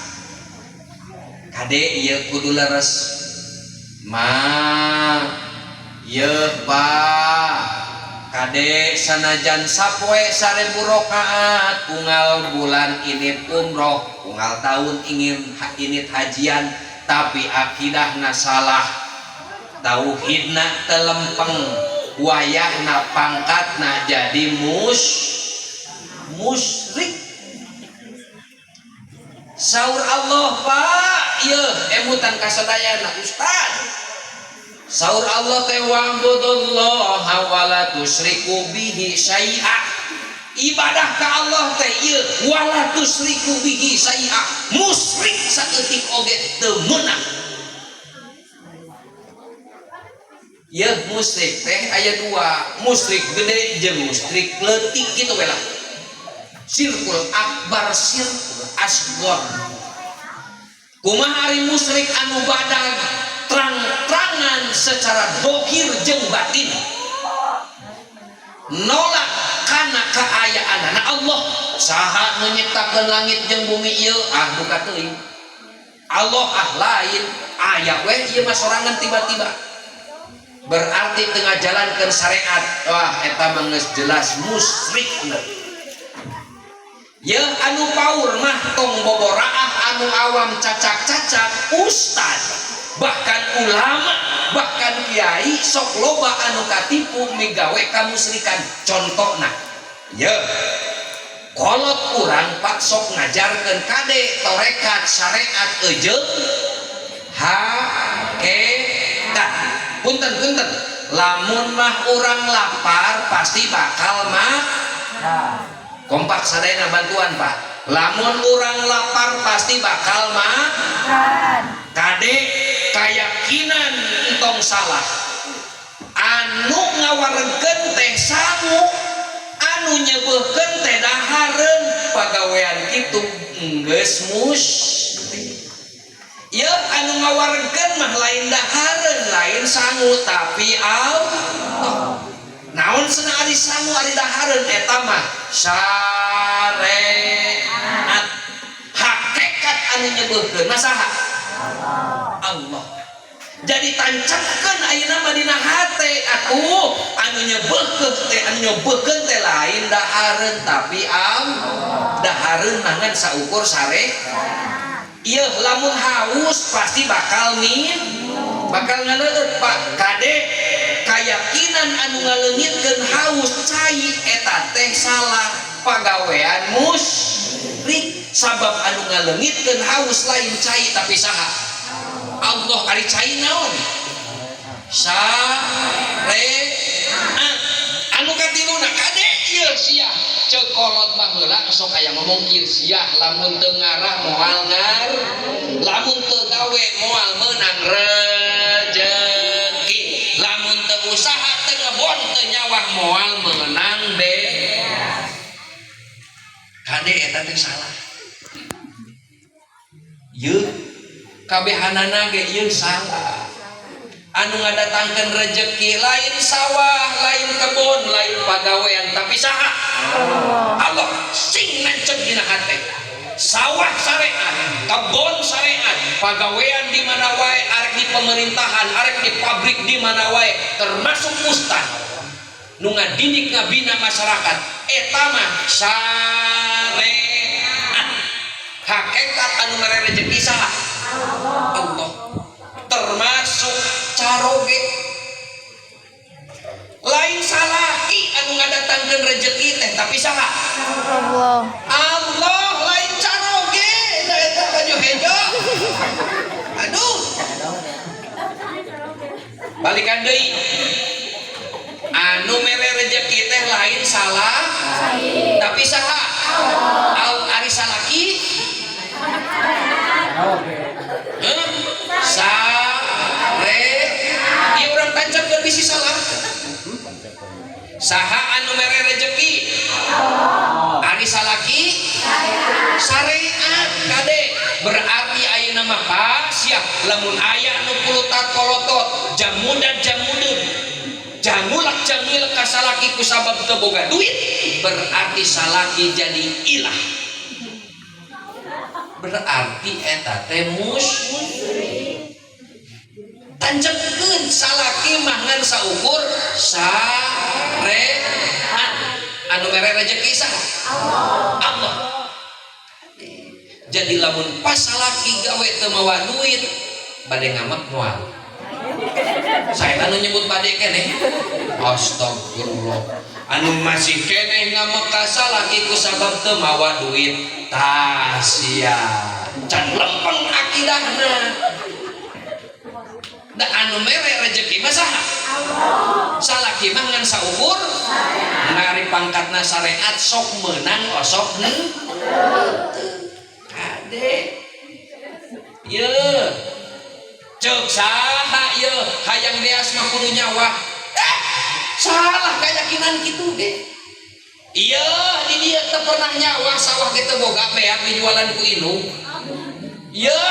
Kade ieu kudu leres ma yeuh pa kade sanajan sapoe 1000 rakaat unggal bulan ini umroh unggal tahun ingin init hajian tapi akidahna salah tauhidna telempeng wayahna pangkatna jadi musyrik. Saur Allah Pak yeuh emutan kasadayana ustad. Saur Allah teh wa'budullaha wa la tusyriku bihi syai'a. Ibadah ka Allah teh ieu wala tusyriku bihi syai'a. Musyrik saeutik oge teu meunang. Ieu musyrik teh aya dua, musyrik gede jeung musyrik leutik kitu we lah. Syirkul akbar, syirkul asghar. Kumaha ari musyrik anu badag terang-terangan secara dohir jeung batin nolak kana kaayaanana Allah. Saha nu nyiptakeun langit jeung bumi ieu ah duka teuing Allah ah lain aya we ieu mah sorangan tiba-tiba berarti tengah jalankeun syariat. Wah eta mah geus jelas musyrikna. Ye anu paur mah tong boboraah anu awam cacak-cacak ustad bahkan ulama bahkan kiai sok loba anu katipu migawe kamusrikan. Contohna ye kolot urang pak sok ngajarkeun kade torekat syariat eujeung hakikat. Punten-punten lamun mah urang lapar pasti bakal mah kompak sadayana bantuan pak. Lamun urang lapar pasti bakal makan. Kade keyakinan entong salah anu ngawaregeun teh sangu anu nyebeuhkeun teh dahareun pagawean kitu geus musyrik. Ieu anu ngawaregeun mah lain dahareun lain sangu tapi Allah. Naon cenah ari sangu ari dahareun eta mah syariat hakikat anu nyebeuhkeun mah saha? Allah. Jadi tancapkeun ayeuna mah dina hate atuh anu nyebeuhkeun teh anu nyebeuhkeun teh lain dahareun tapi Allah. Dahareun mah ngan saukur sare. Ieu lamun haus pasti bakal min bakal ngaleueut Pak. Kade keyakinan anu ngaleungitkeun haus cai eta teh salah pagawean musyrik. Sabab anu ngaleungitkeun haus lain cai tapi saha? Allah. Ari cai naon? Syariat. Anu katiluna, kade ieu sia, ceuk kolot baheula sok aya ngomong kieu, sia lamun teu ngarah moal ngar, lamun teu gawe moal meunang rejeki, lamun teu usaha, teu ngebon, teu nyawah moal meunang be. Kade, eta teh salah. Yeuh, kabehanana ge ieu salah. Anu ngadatangkeun rejeki lain sawah, lain kebun, lain pagawean, tapi saha? Allah. Sing nancep dina hate. Sawah syariat, kebon syariat, pagawean di mana wae, arek di pemerintahan, arek di pabrik, di mana wae, termasuk ustad nu ngadidik, ngabina masyarakat, eta mah syariat. Hakikat anu mere rejeki saha? Allah. Termasuk caroge, lain salaki anu ngadatangkeun rejeki teh, tapi saha? Allah. Allah, lain caroge. Da eta baju hejo, aduh. Balikan deui, anu mere rejeki teh lain salah, tapi saha? Al ari salaki? Hah? Sare. Ieu urang tancapkeun, bisi salah. Saha anu mere rejeki? Ari salaki? Syariat. Kade, berarti ayeuna mah pas ya, lamun aya anu pulutat kolotot, jamudan jamudun, jangulak jangil ka salaki ku sabab teu boga duit, berarti salaki jadi ilah, berarti eta teh musyrik. Tancepkeun, salaki mah ngan saukur syariat. Anu mere rejeki saha? Allah. Jadi lamun pas salaki gawe teu mawa duit, bade ngamek moal? Saya anu nyebut bade keneh. Astagfirullah. Anu masih keneh ngamek ka salaki ku sabab teu mawa duit, tah sia can lempeng akidahna. Da anu mere rejeki mah saha? Salaki mah ngan saukur ngari pangkatna syariat, sok meunang osok henteu. Kade, ye, ceuk saha ye, hayang beas mah kudu nyawah? Eh, salah keyakinan kitu ge. Iya, di dia teu pernah nyawah, sawah ge teu boga, beak dijualan ku indung. Iya,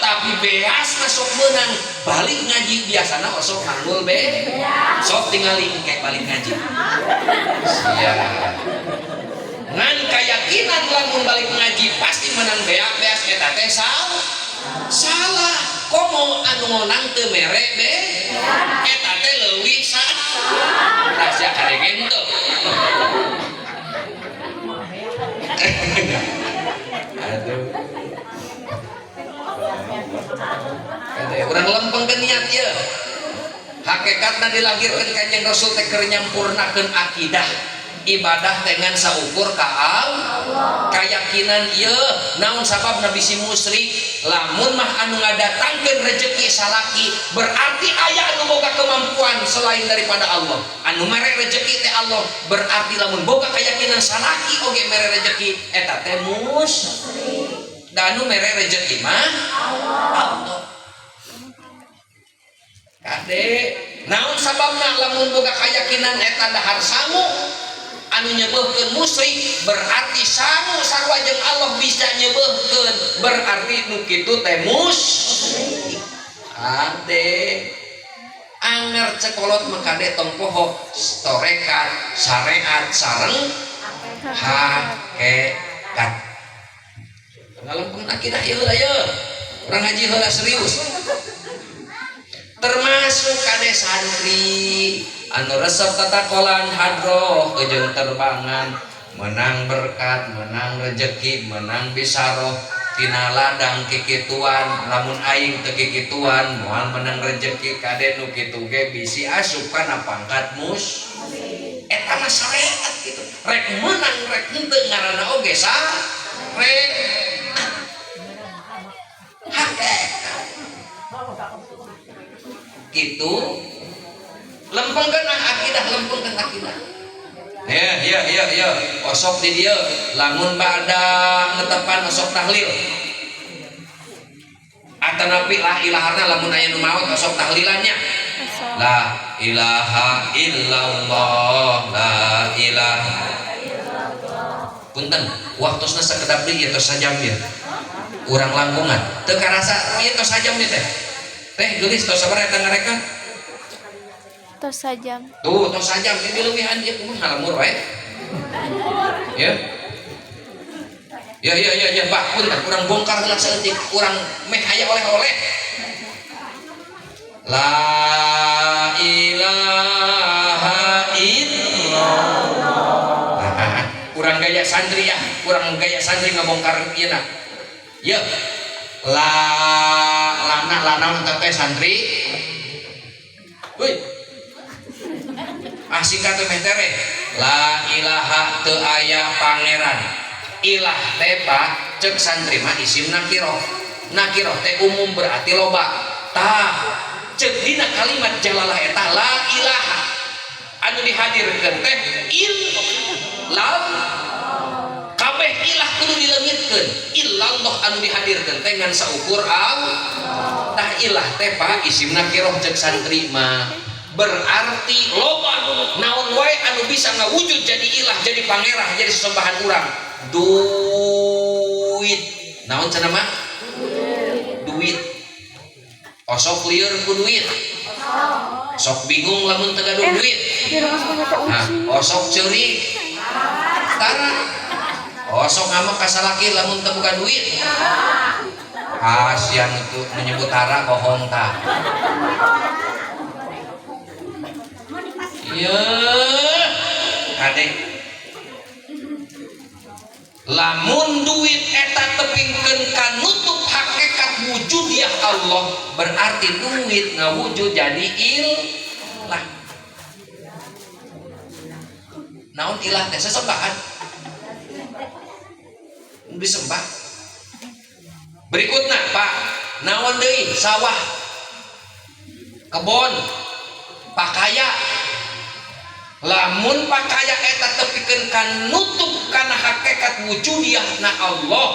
tapi beas masuk menang. Balik ngaji biasana osok manggul be. Sok tingali engke balik ngaji. Sia. Ngan keyakinan lamun balik ngaji pasti menang beak beas, eta teh salah. Salah. Komo anu ngonang teu mere be. Eta teh leuwih salah. Rahasia kadenge teu. Aduh. Kade, urang lempengkeun niat ieu. Hakikatna dilahirkeun Kanjeng Rasul teh keur nyampurnakeun akidah. Ibadah dengan saukur ka Allah. Kayakinan ieu naon sababna bisi musyrik? Lamun mah anu ngadatangkeun rejeki salaki, berarti aya anu boga kemampuan selain daripada Allah. Anu mere rejeki teh Allah, berarti lamun boga keyakinan salaki oge mere rejeki, eta teh musyrik. Da anu mere rejeki mah Allah. Kade, naon sababna lamun boga keyakinan eta dahar sangu anu nyebeuhkeun musyrik, berarti sangu sarua jeung Allah bisa nyebeuhkeun, berarti nu kitu teh musyrik. Kade, anger cekolot mah kade, tong poho torekat, syariat sareng hakikat. Ngalempeng akidah ieu heula ieu. Urang ngaji heula serius. Termasuk kade santri anu resep tatakolan hadroh jeung terbangan, menang berkat, menang rejeki, menang bisaroh tina ladang kikituan, lamun aing teu kikituan moal menang rejeki. Kade, nu kitu ge bisi asup kana pangkat mus. Eta mah syariat gitu, rek menang rek henteu ngaranna oge syariat, hakikat. Gitu. Lempengkeun ah akidah, lempengkeun akidah. Ya, ya, ya, ya. Osok di dieu, lamun bada netepan osok tahlil. Atanapi la ilahana lamun aya nu maot osok tahlilannya. Osok. La ilaha illallah, la ilaha. Punten, waktosna sakedap deui ieu tos sajam ieu. Urang langkungan. Teu karasa ieu tos sajam ieu teh. Teh geulis tos sabaraha eta ngarekan? Tos sajam. Tuh, tos sajam ini leuwihan ieu kumaha ngalamur wae. Ya. Ya ya ya ya, Pak, punten urang bongkar heula saeutik, urang meh aya oleh-oleh. La ilaha illallah. Ah, kurang gaya santri ya, kurang gaya santri ngabongkar ieu na. Ya. La lana lana teh santri. Woi. Ah, singkat teh tere. La ilaha teu aya pangeran. Ilah teh Pak, cek santri mah isim nakiroh. Nakiroh teh umum berarti loba. Tah, cek dina kalimat jalalah eta la ilaha anu dihadirkeun teh il lam kabeh ilah kudu dileungitkeun. Illallah anu dihadirkeun teh ngan saukur al. Tah, ilah teh Pak isim nakiroh cek santri mah berarti loba, naon wae anu bisa ngawujud jadi ilah, jadi pangerah, jadi sesembahan urang. Duit naon cenah mah, duit osok lieur ku duit, sok bingung lamun teu gaduh duit. Di rumah sekolah teh Nah, uci. Osok ceurik tara, osok ngambek ka salaki lamun teu boga duit. Asian itu menyebut tara bohong tah. Iya, kade lamun duit eta tepingkeun ka nutup hakikat wujudiyah Allah, berarti duit ngawujud jadi ilah. Naon ilah teh? Sesembahan, disembah. Berikutnya Pak, naon deui? Sawah, kebon, pakaya. Lamun pakaya eta tepikeun ka nutup kana hakikat wujudiyah na Allah,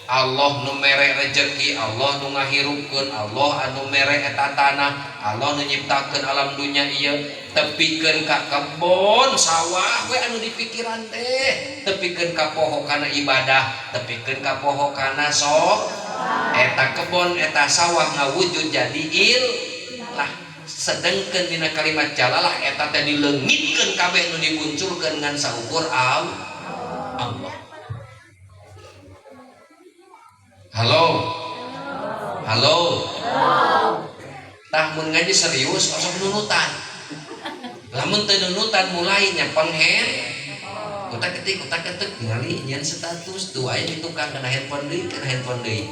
Allah nu mere rejeki, Allah nu ngahirupkeun, Allah anu mere eta tanah, Allah nu nyiptakeun alam dunya ieu, tepikeun ka kebon sawah we anu dipikiran teh, tepikeun ka poho kana ibadah, tepikeun ka poho kana sok eta kebon eta sawah ngawujud jadi ilah. Sedengkeun dina kalimat jalalah eta teh dileungitkeun kabeh nu dimunculkeun ngan saukur Allah. Halo. Halo. Tah mun ngaji serius osok nunutan. Lamun teu nunutan mulai nya penghen. Utak ketik utak ketik ningali nyeun status tuh aya di tukang kana handphone deui, kana handphone deui.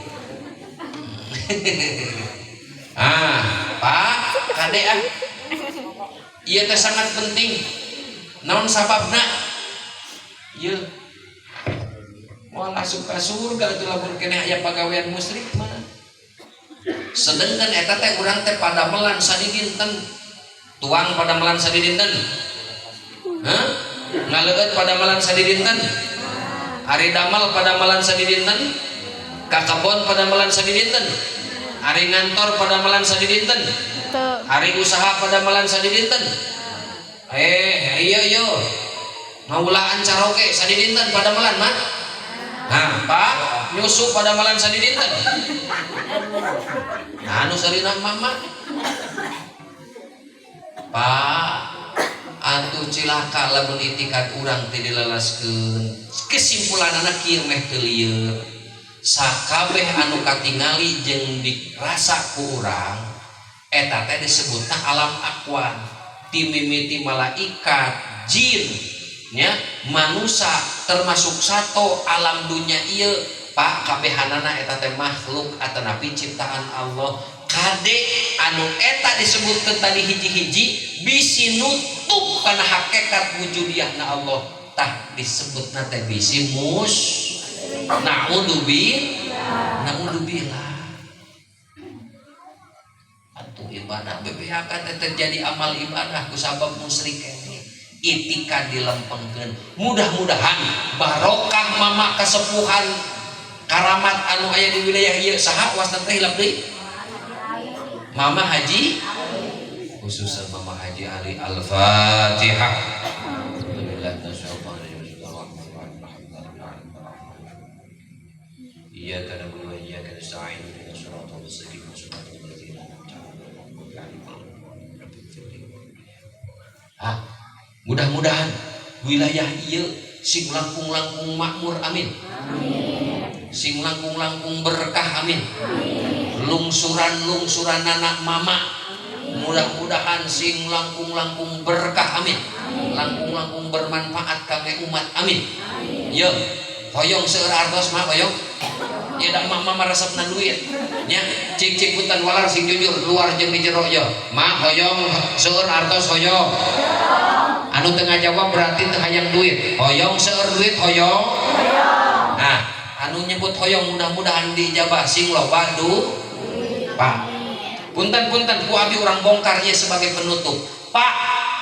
Ah, Pak, kade ah. Ieu teh sangat penting. Naon sababna? Ieu moal asup ka surga atuh lamun keneh aya pagawean musyrik mah. Sedengkeun eta teh urang teh padamelan sadidinten. Tuang padamelan sadidinten. Hah? Ngaleueut padamelan sadidinten. Ari damel padamelan sadidinten. Ka kebon padamelan sadidinten. Ari ngantor padamelan sadidinten. Teu. Ari usaha padamelan sadidinten. Iya iya. Ngaulaan caroge sadidinten padamelan mah. Nah, Pak, nyusu padamelan sadidinten. Nah, anu sarina mama. Pak, atuh cilaka lamun itikat urang teu dilelaskeun. Kesimpulanana kieu meh teu lieur. Sakabeh anu katingali jeung dirasa ku urang eta teh disebutna alam akwan. Ti mimiti malaikat, jin, nya, manusa termasuk sato alam dunya ieu, Pak, kabehanana eta teh makhluk atanapi ciptaan Allah. Kade anu eta disebutkeun tadi hiji-hiji bisi nutup kana hakikat wujudiyahna Allah, tah disebutna teh bisi mus naudzubillah, naudzubillah. ibadah bebeakan teh terjadi amal ibadah ku sabab musyrik keneh itikad dilempengkeun. Mudah-mudahan barokah mama kasepuhan karamat anu aya di wilayah ieu saha wastan teh hilap deui Mama Haji, khususnya Mama Haji Ali. Al-Fatihah. Iyyaka na'budu wa iyyaka nasta'in ihdinas siratal mustaqim siratal ladzina an'amta 'alaihim. Ah, mudah-mudahan wilayah ieu sing langkung-langkung makmur, amin. Sing langkung-langkung berkah, amin. Lungsuran-lungsuran anak mama mudah-mudahan sing langkung-langkung berkah, amin. Langkung-langkung bermanfaat kangge umat, amin. Ye, hoyong seueur artos mah hoyong. Ya dak mama maresepna duit nya, cik-cik punten walar sing jujur luar jeung di jero ye. Ma hoyong seueur artos hoyong. Anu teu ngajawab berarti teu hayang duit. Hoyong seueur duit hoyong. Nah, anu nyebut hoyong mudah-mudahan diijabah sing loba du. Pak, punten-punten ku abi urang bongkar ieu sebagai penutup. Pak,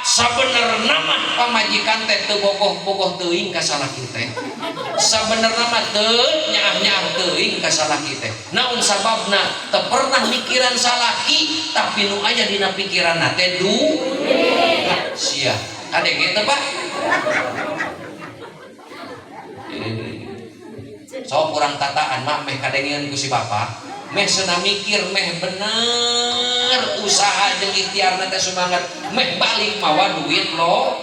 sabenerna mah pamajikan teh teu bogoh-bogoh teuing ka salaki teh. Sabenerna mah teu nyaah-nyaah teuing ka salaki teh. Naon sababna? Teu pernah mikiran salaki, tapi nu aya dina pikiranna teh duit. Sia, kadenge teu, Pak? Sok urang tataan mah meh kadengeun ku si bapak. Meh sena mikir meh bener usaha jeung ikhtiarna teh semangat meh balik mawa duit lo.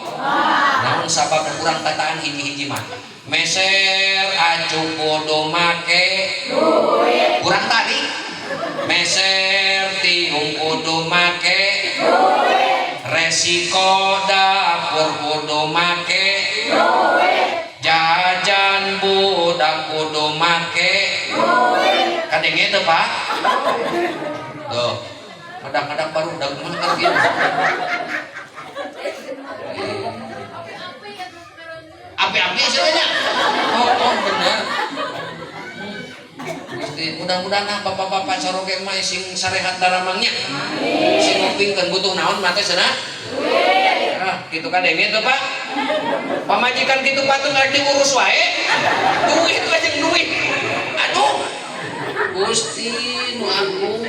Naon sabab kurang tataan hiji-hiji mah meser acuk kudu make duit, kurang tarik meser tiung kudu make duit, resiko dapur kudu make duit, jajan budak kudu make duit. Kadenge teu, Pak? Tuh, kadang-kadang baru udah mah kan gitu. Api-api sebenarnya. Oh, bener. Gusti, mudah-mudahan ah bapak-bapak saroge mah sing sarehat daramangnya. Sing ngupingkeun butuh naon mah teh cenah? Ah, gitu kadenge teu, Pak? Pamajikan kitu patung rek diurus wae. Duit we jeung duit. Aduh. Gusti nu agung.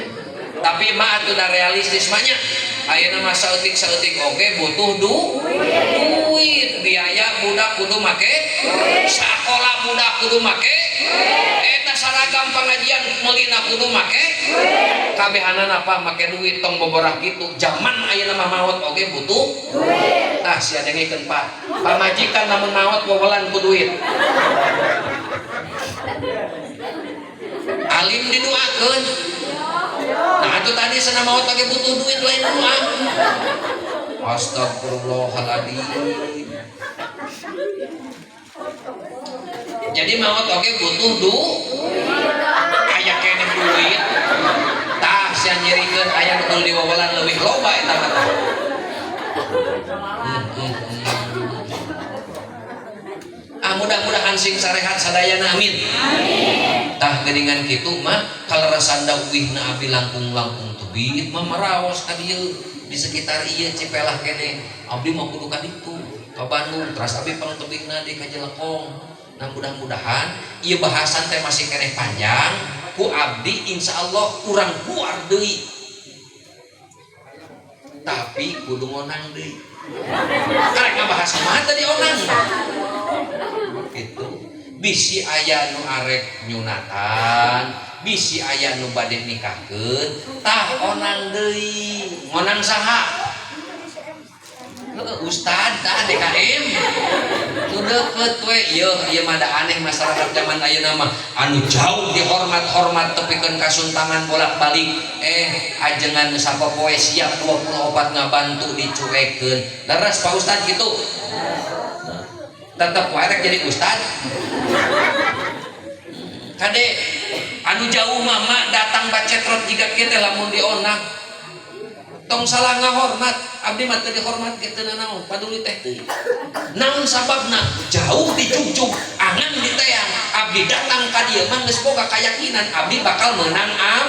Tapi mah atuh da realistis mah nya. Ayeuna mah saeutik-saeutik oge butuh duit, biaya budak kudu make, sakola budak kudu make, eta saragam pengajian meulina kudu make, kabehanana apa make duit tong boborah kitu. Zaman ayeuna mah maot oge butuh duit. Tah sia dengekeun, Pak. Pamajikan lamun maot wowolan ku duit. Alim didoakeun. Nah, itu tadi sana maot oge butuh duit lain doa. Astagfirullahaladzim. Jadi maot oge butuh duit. Aya keneh duit. Tah sia nyerikeun aya nu kudu diwawalan leuwih loba eta mah tah. Ah, mudah-mudahan sing sarehat sadayana, amin. Tah geuningan kitu mah kaleresan dawuhna abi langkung-langkung tebih mah maraos ka dieu di sekitar ieu Cipelah kene. Abdi mah kudu ka ditu ka Bandung teras abi pangtebihna di ka Jelekong. Nah, mudah-mudahan ieu bahasan teh masih keneh panjang ku abdi insyaallah urang keluar deui. Tapi kudu ngonang deui. Karek ngabahas kumaha tadi onang. Gitu. Bisi aya nu arek nyunatan, bisi aya nu bade nikahkeun, tah onang deui. Ngonang saha? Ustad tah DKM. Nu deukeut we ieu ieu mah da aneh masyarakat zaman ayeuna mah anu jauh dihormat-hormat tepikeun kasuntangan bolak-balik ajengan sapopoe siap 24 ngabantu dicuekeun. Leres Pak Ustad kitu. Tetep wae rek jadi ustad. Kade anu jauh mama datang bacetrot jiga kieu teh lamun dionang. Tong salah ngahormat, abdi mah teu dihormat ke teu nanaon, paduli teh teuing. Naon sababna? Jauh dicucuk, angan diteang. Abdi datang ka dieu mah geus boga kayakinan abdi bakal meunang amal.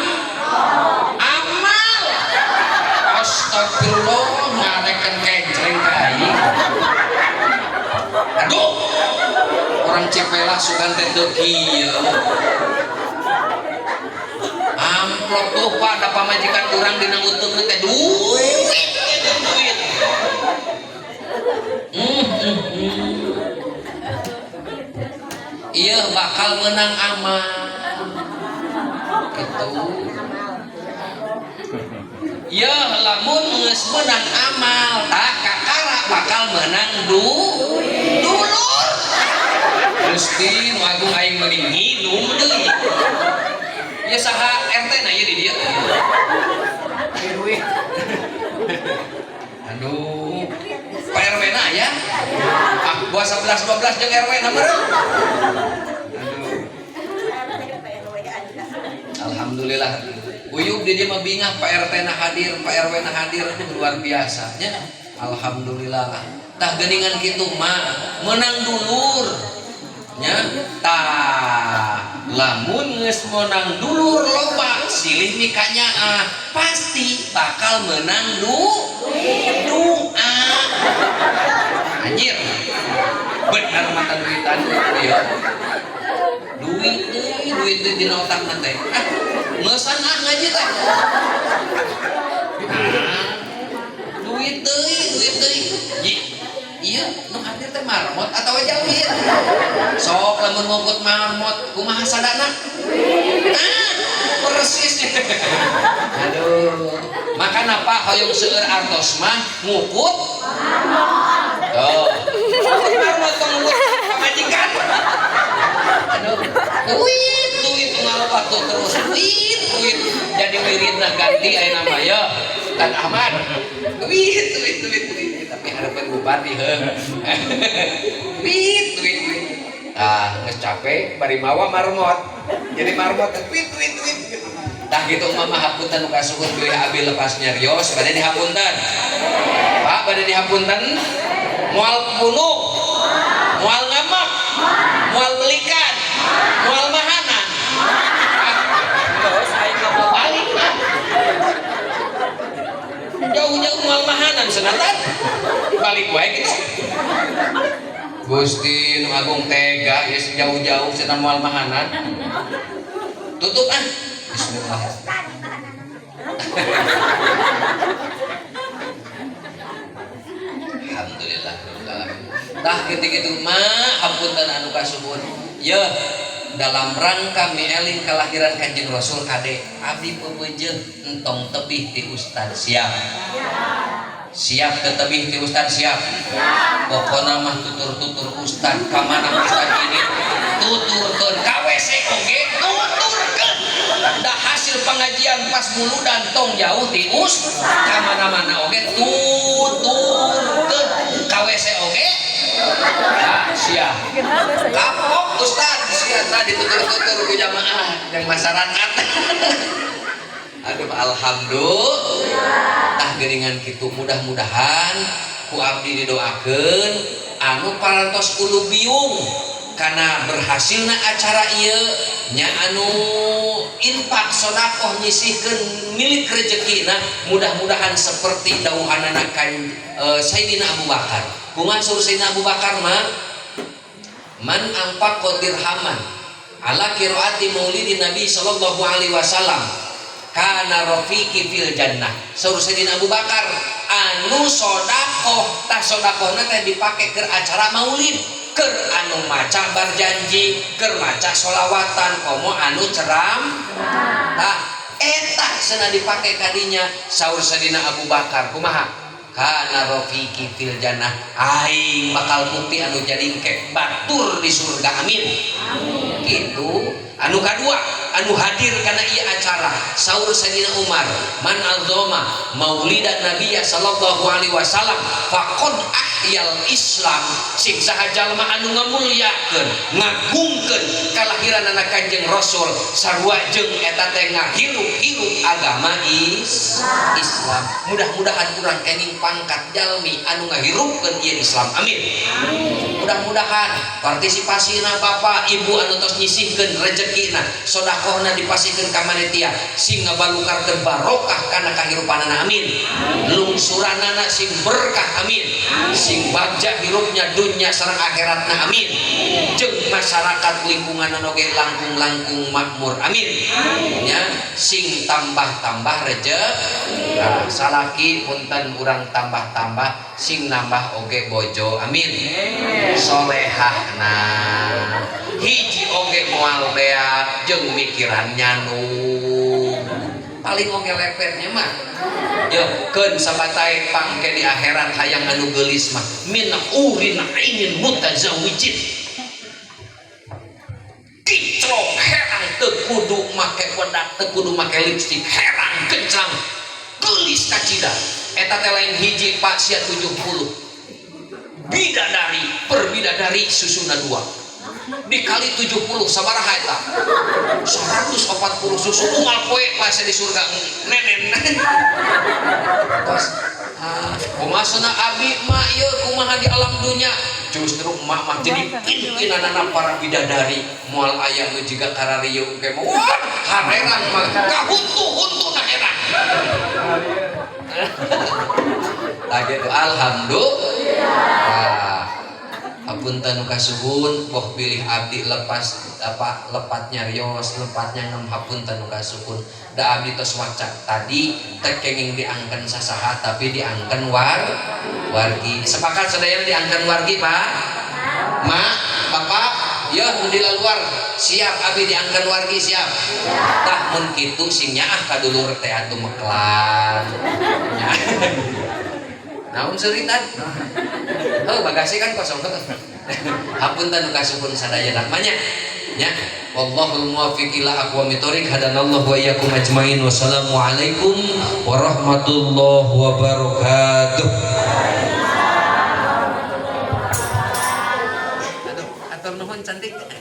Aduh, orang Cipelah sugan teh teu kieu. Amplop tuh Pak, da pamajikan urang dina uteungna teh duit, duit. Iya bakal menang amal. Itu. Ya lamun geus menang amal, tak kakara bakal menang dulur. Gusti nu agung aing mending nginum deui. Ya saha RT na ieu di dieu. Aduh. Pak RW na aya? Ah, gua 11 12 jeung RW na meureun. Aduh. Alhamdulillah. Uyub di dieu mah bingah Pak RT na hadir, Pak RW na hadir, aduh luar biasa nya. Alhamdulillah. Tah geuningan kitu mah menang dulur. Nya tah lamun geus menang dulur loba silih mikanyaah pasti bakal menang doa. Anjir. Bener mata duitan ieu. Duit deui, duit deui dina otakna teh. Ah, ngeusan ah ngaji teh. Duit deui, duit deui. Iya, nu hadir teh marmot atawa jawir. Sok lamun ngungkut marmot, kumaha sadana? Ah, persis. Aduh. Makana Pak hoyong seueur artos mah ngukut marmot. Tuh. Ngukut marmot tong ngukut pamajikan. Aduh. Duit, duit ngaloba tuh terus. Duit, duit. Jadi wiridna ganti aya nama ya. Tan Ahmad. Duit, duit, duit, duit. Tapi harapan bupati heuh. Duit, duit, duit. Ah, geus capek bari mawa marmot. Jadi marmot duit, duit, duit. Tah kitu mah hapunten nu kasuhun bilih abi lepas nyarios bade dihapunten. Pak bade dihapunten. Moal bunuh. Moal ngamak. Moal belikan. Moal mahanan. Terus aing mau balik lah. Jauh-jauh moal mahanan senatan. Balik wae gitu. Gusti nu agung tega ya jauh-jauh cenah moal mahanan. Tutup ah. Bismillah. Alhamdulillah. Tah kitu-kitu mah hapunten anu kasuhun. Yeuh dalam rangka mieling kelahiran Kanjeng Rasul kade abdi peupeujeuh entong tebih ti ustad siap. Siap tetebih ti ustad siap. Pokona mah tutur-tutur ustad ka mana ustad ini tuturkeun ka WC oge tuturkeun. Da hasil pengajian pas muludan tong jauh ti us ka mana-mana oge tuturkeun ka WC oge. Ah, siap. Kapok ustad siap tadi tutur-tutur ku jamaah yang masyarakat. Aduh alhamdulillah. Tah geuningan kitu mudah-mudahan ku abdi didoakeun anu parantos ulubiung kana berhasilna acara ieu nya anu infak sodakoh nyisihkeun milik rezekina mudah-mudahan seperti dauhanana kan Sayyidina Abu Bakar. Kumaha saur Sayyidina Abu Bakar mah man anfaqa dirhaman ala qiraati maulidin Nabi sallallahu alaihi wasallam kana rafiqi fil jannah. Saur Sayyidina Abu Bakar anu sodakoh tah sodakohna teh dipake keur acara maulid, keur anu maca barjanji, keur maca solawatan komo anu ceram. Tah eta cenah dipake kadinya saur Sayyidina Abu Bakar kumaha? Kana rafiqi fil jannah, aing bakal bukti anu jadi engke batur di surga. Amin. Amin. Gitu. Anu kadua anu hadir kana ieu acara saur Sayyidina Umar man azama maulidan nabiyya sallallahu alaihi wasallam faqad ahyal Islam. Sing saha jalma anu ngamulyakeun ngagungkeun kalahiranana Kanjeng Rasul sarua jeung eta teh ngahirup-hirup agama Islam. Mudah-mudahan urang kenging pangkat jalmi anu ngahirupkeun ieu Islam. Amin. Mudah-mudahan partisipasina bapak ibu anu tos nyisihkeun rezekina sodakoh Sodakohna dipasihkeun ka panitia sing ngabalukarkeun barokah kana kahirupanana, amin. Lungsuranana sing berkah, amin. Sing bagja hirupnya dunya sareng akhiratna, amin. Jeung masyarakat lingkungan oge langkung-langkung makmur, amin. Nya sing tambah-tambah rezeki. Nah, salaki punten urang tambah-tambah sing nambah oge bojo, amin. Solehahna hiji oge moal beak jeung mikiran nyanu paling oge lepetnya mah ya keun sabatai pangke di akhirat hayang anu geulis mah min hurin ainin mutazawijin kinclong herang, teu kudu make bedak, teu kudu make lipstik, herang kencang geulis kacida. Eta teh lain hiji, Pak, sia 70 bidadari per bidadari susuna dua dikali 70 sabaraha eta? 140 susu unggal poe pas di surga nenen. Tos ah kumasana abi mah ieu kumaha di alam dunya? Justru emak mah jadi pimpinanana para bidadari, moal aya nu jiga kararieu ke mah. Wah, hareran mah kahuntu-huntu na herang. Tah gitu, alhamdulillah. Hapunten nu kasuhun, boh bilih abdi lepas apa lepatnya rios lepatnya ngem, hapunten nu kasuhun. Da abdi tos waca tadi teh kenging diangken sasaha, tapi diangken wargi. Sepakat sadayana diangken wargi, Pak, Ma, Bapak ya nu di luar? Siap abdi diangken wargi, siap. Tah mun kitu sing nyaah ka dulur teh atuh meklan. Naon seuritan? Oh, bagasi kan kosong. Hapunten nu kasuhun sadayana mah nya. Nya, wallahul muwaffiq ila aqwamit thoriq. Hadanallahu wa iyyakum ajmain. Wassalamualaikum warahmatullahi wabarakatuh. Aduh, atur nuhun cantik.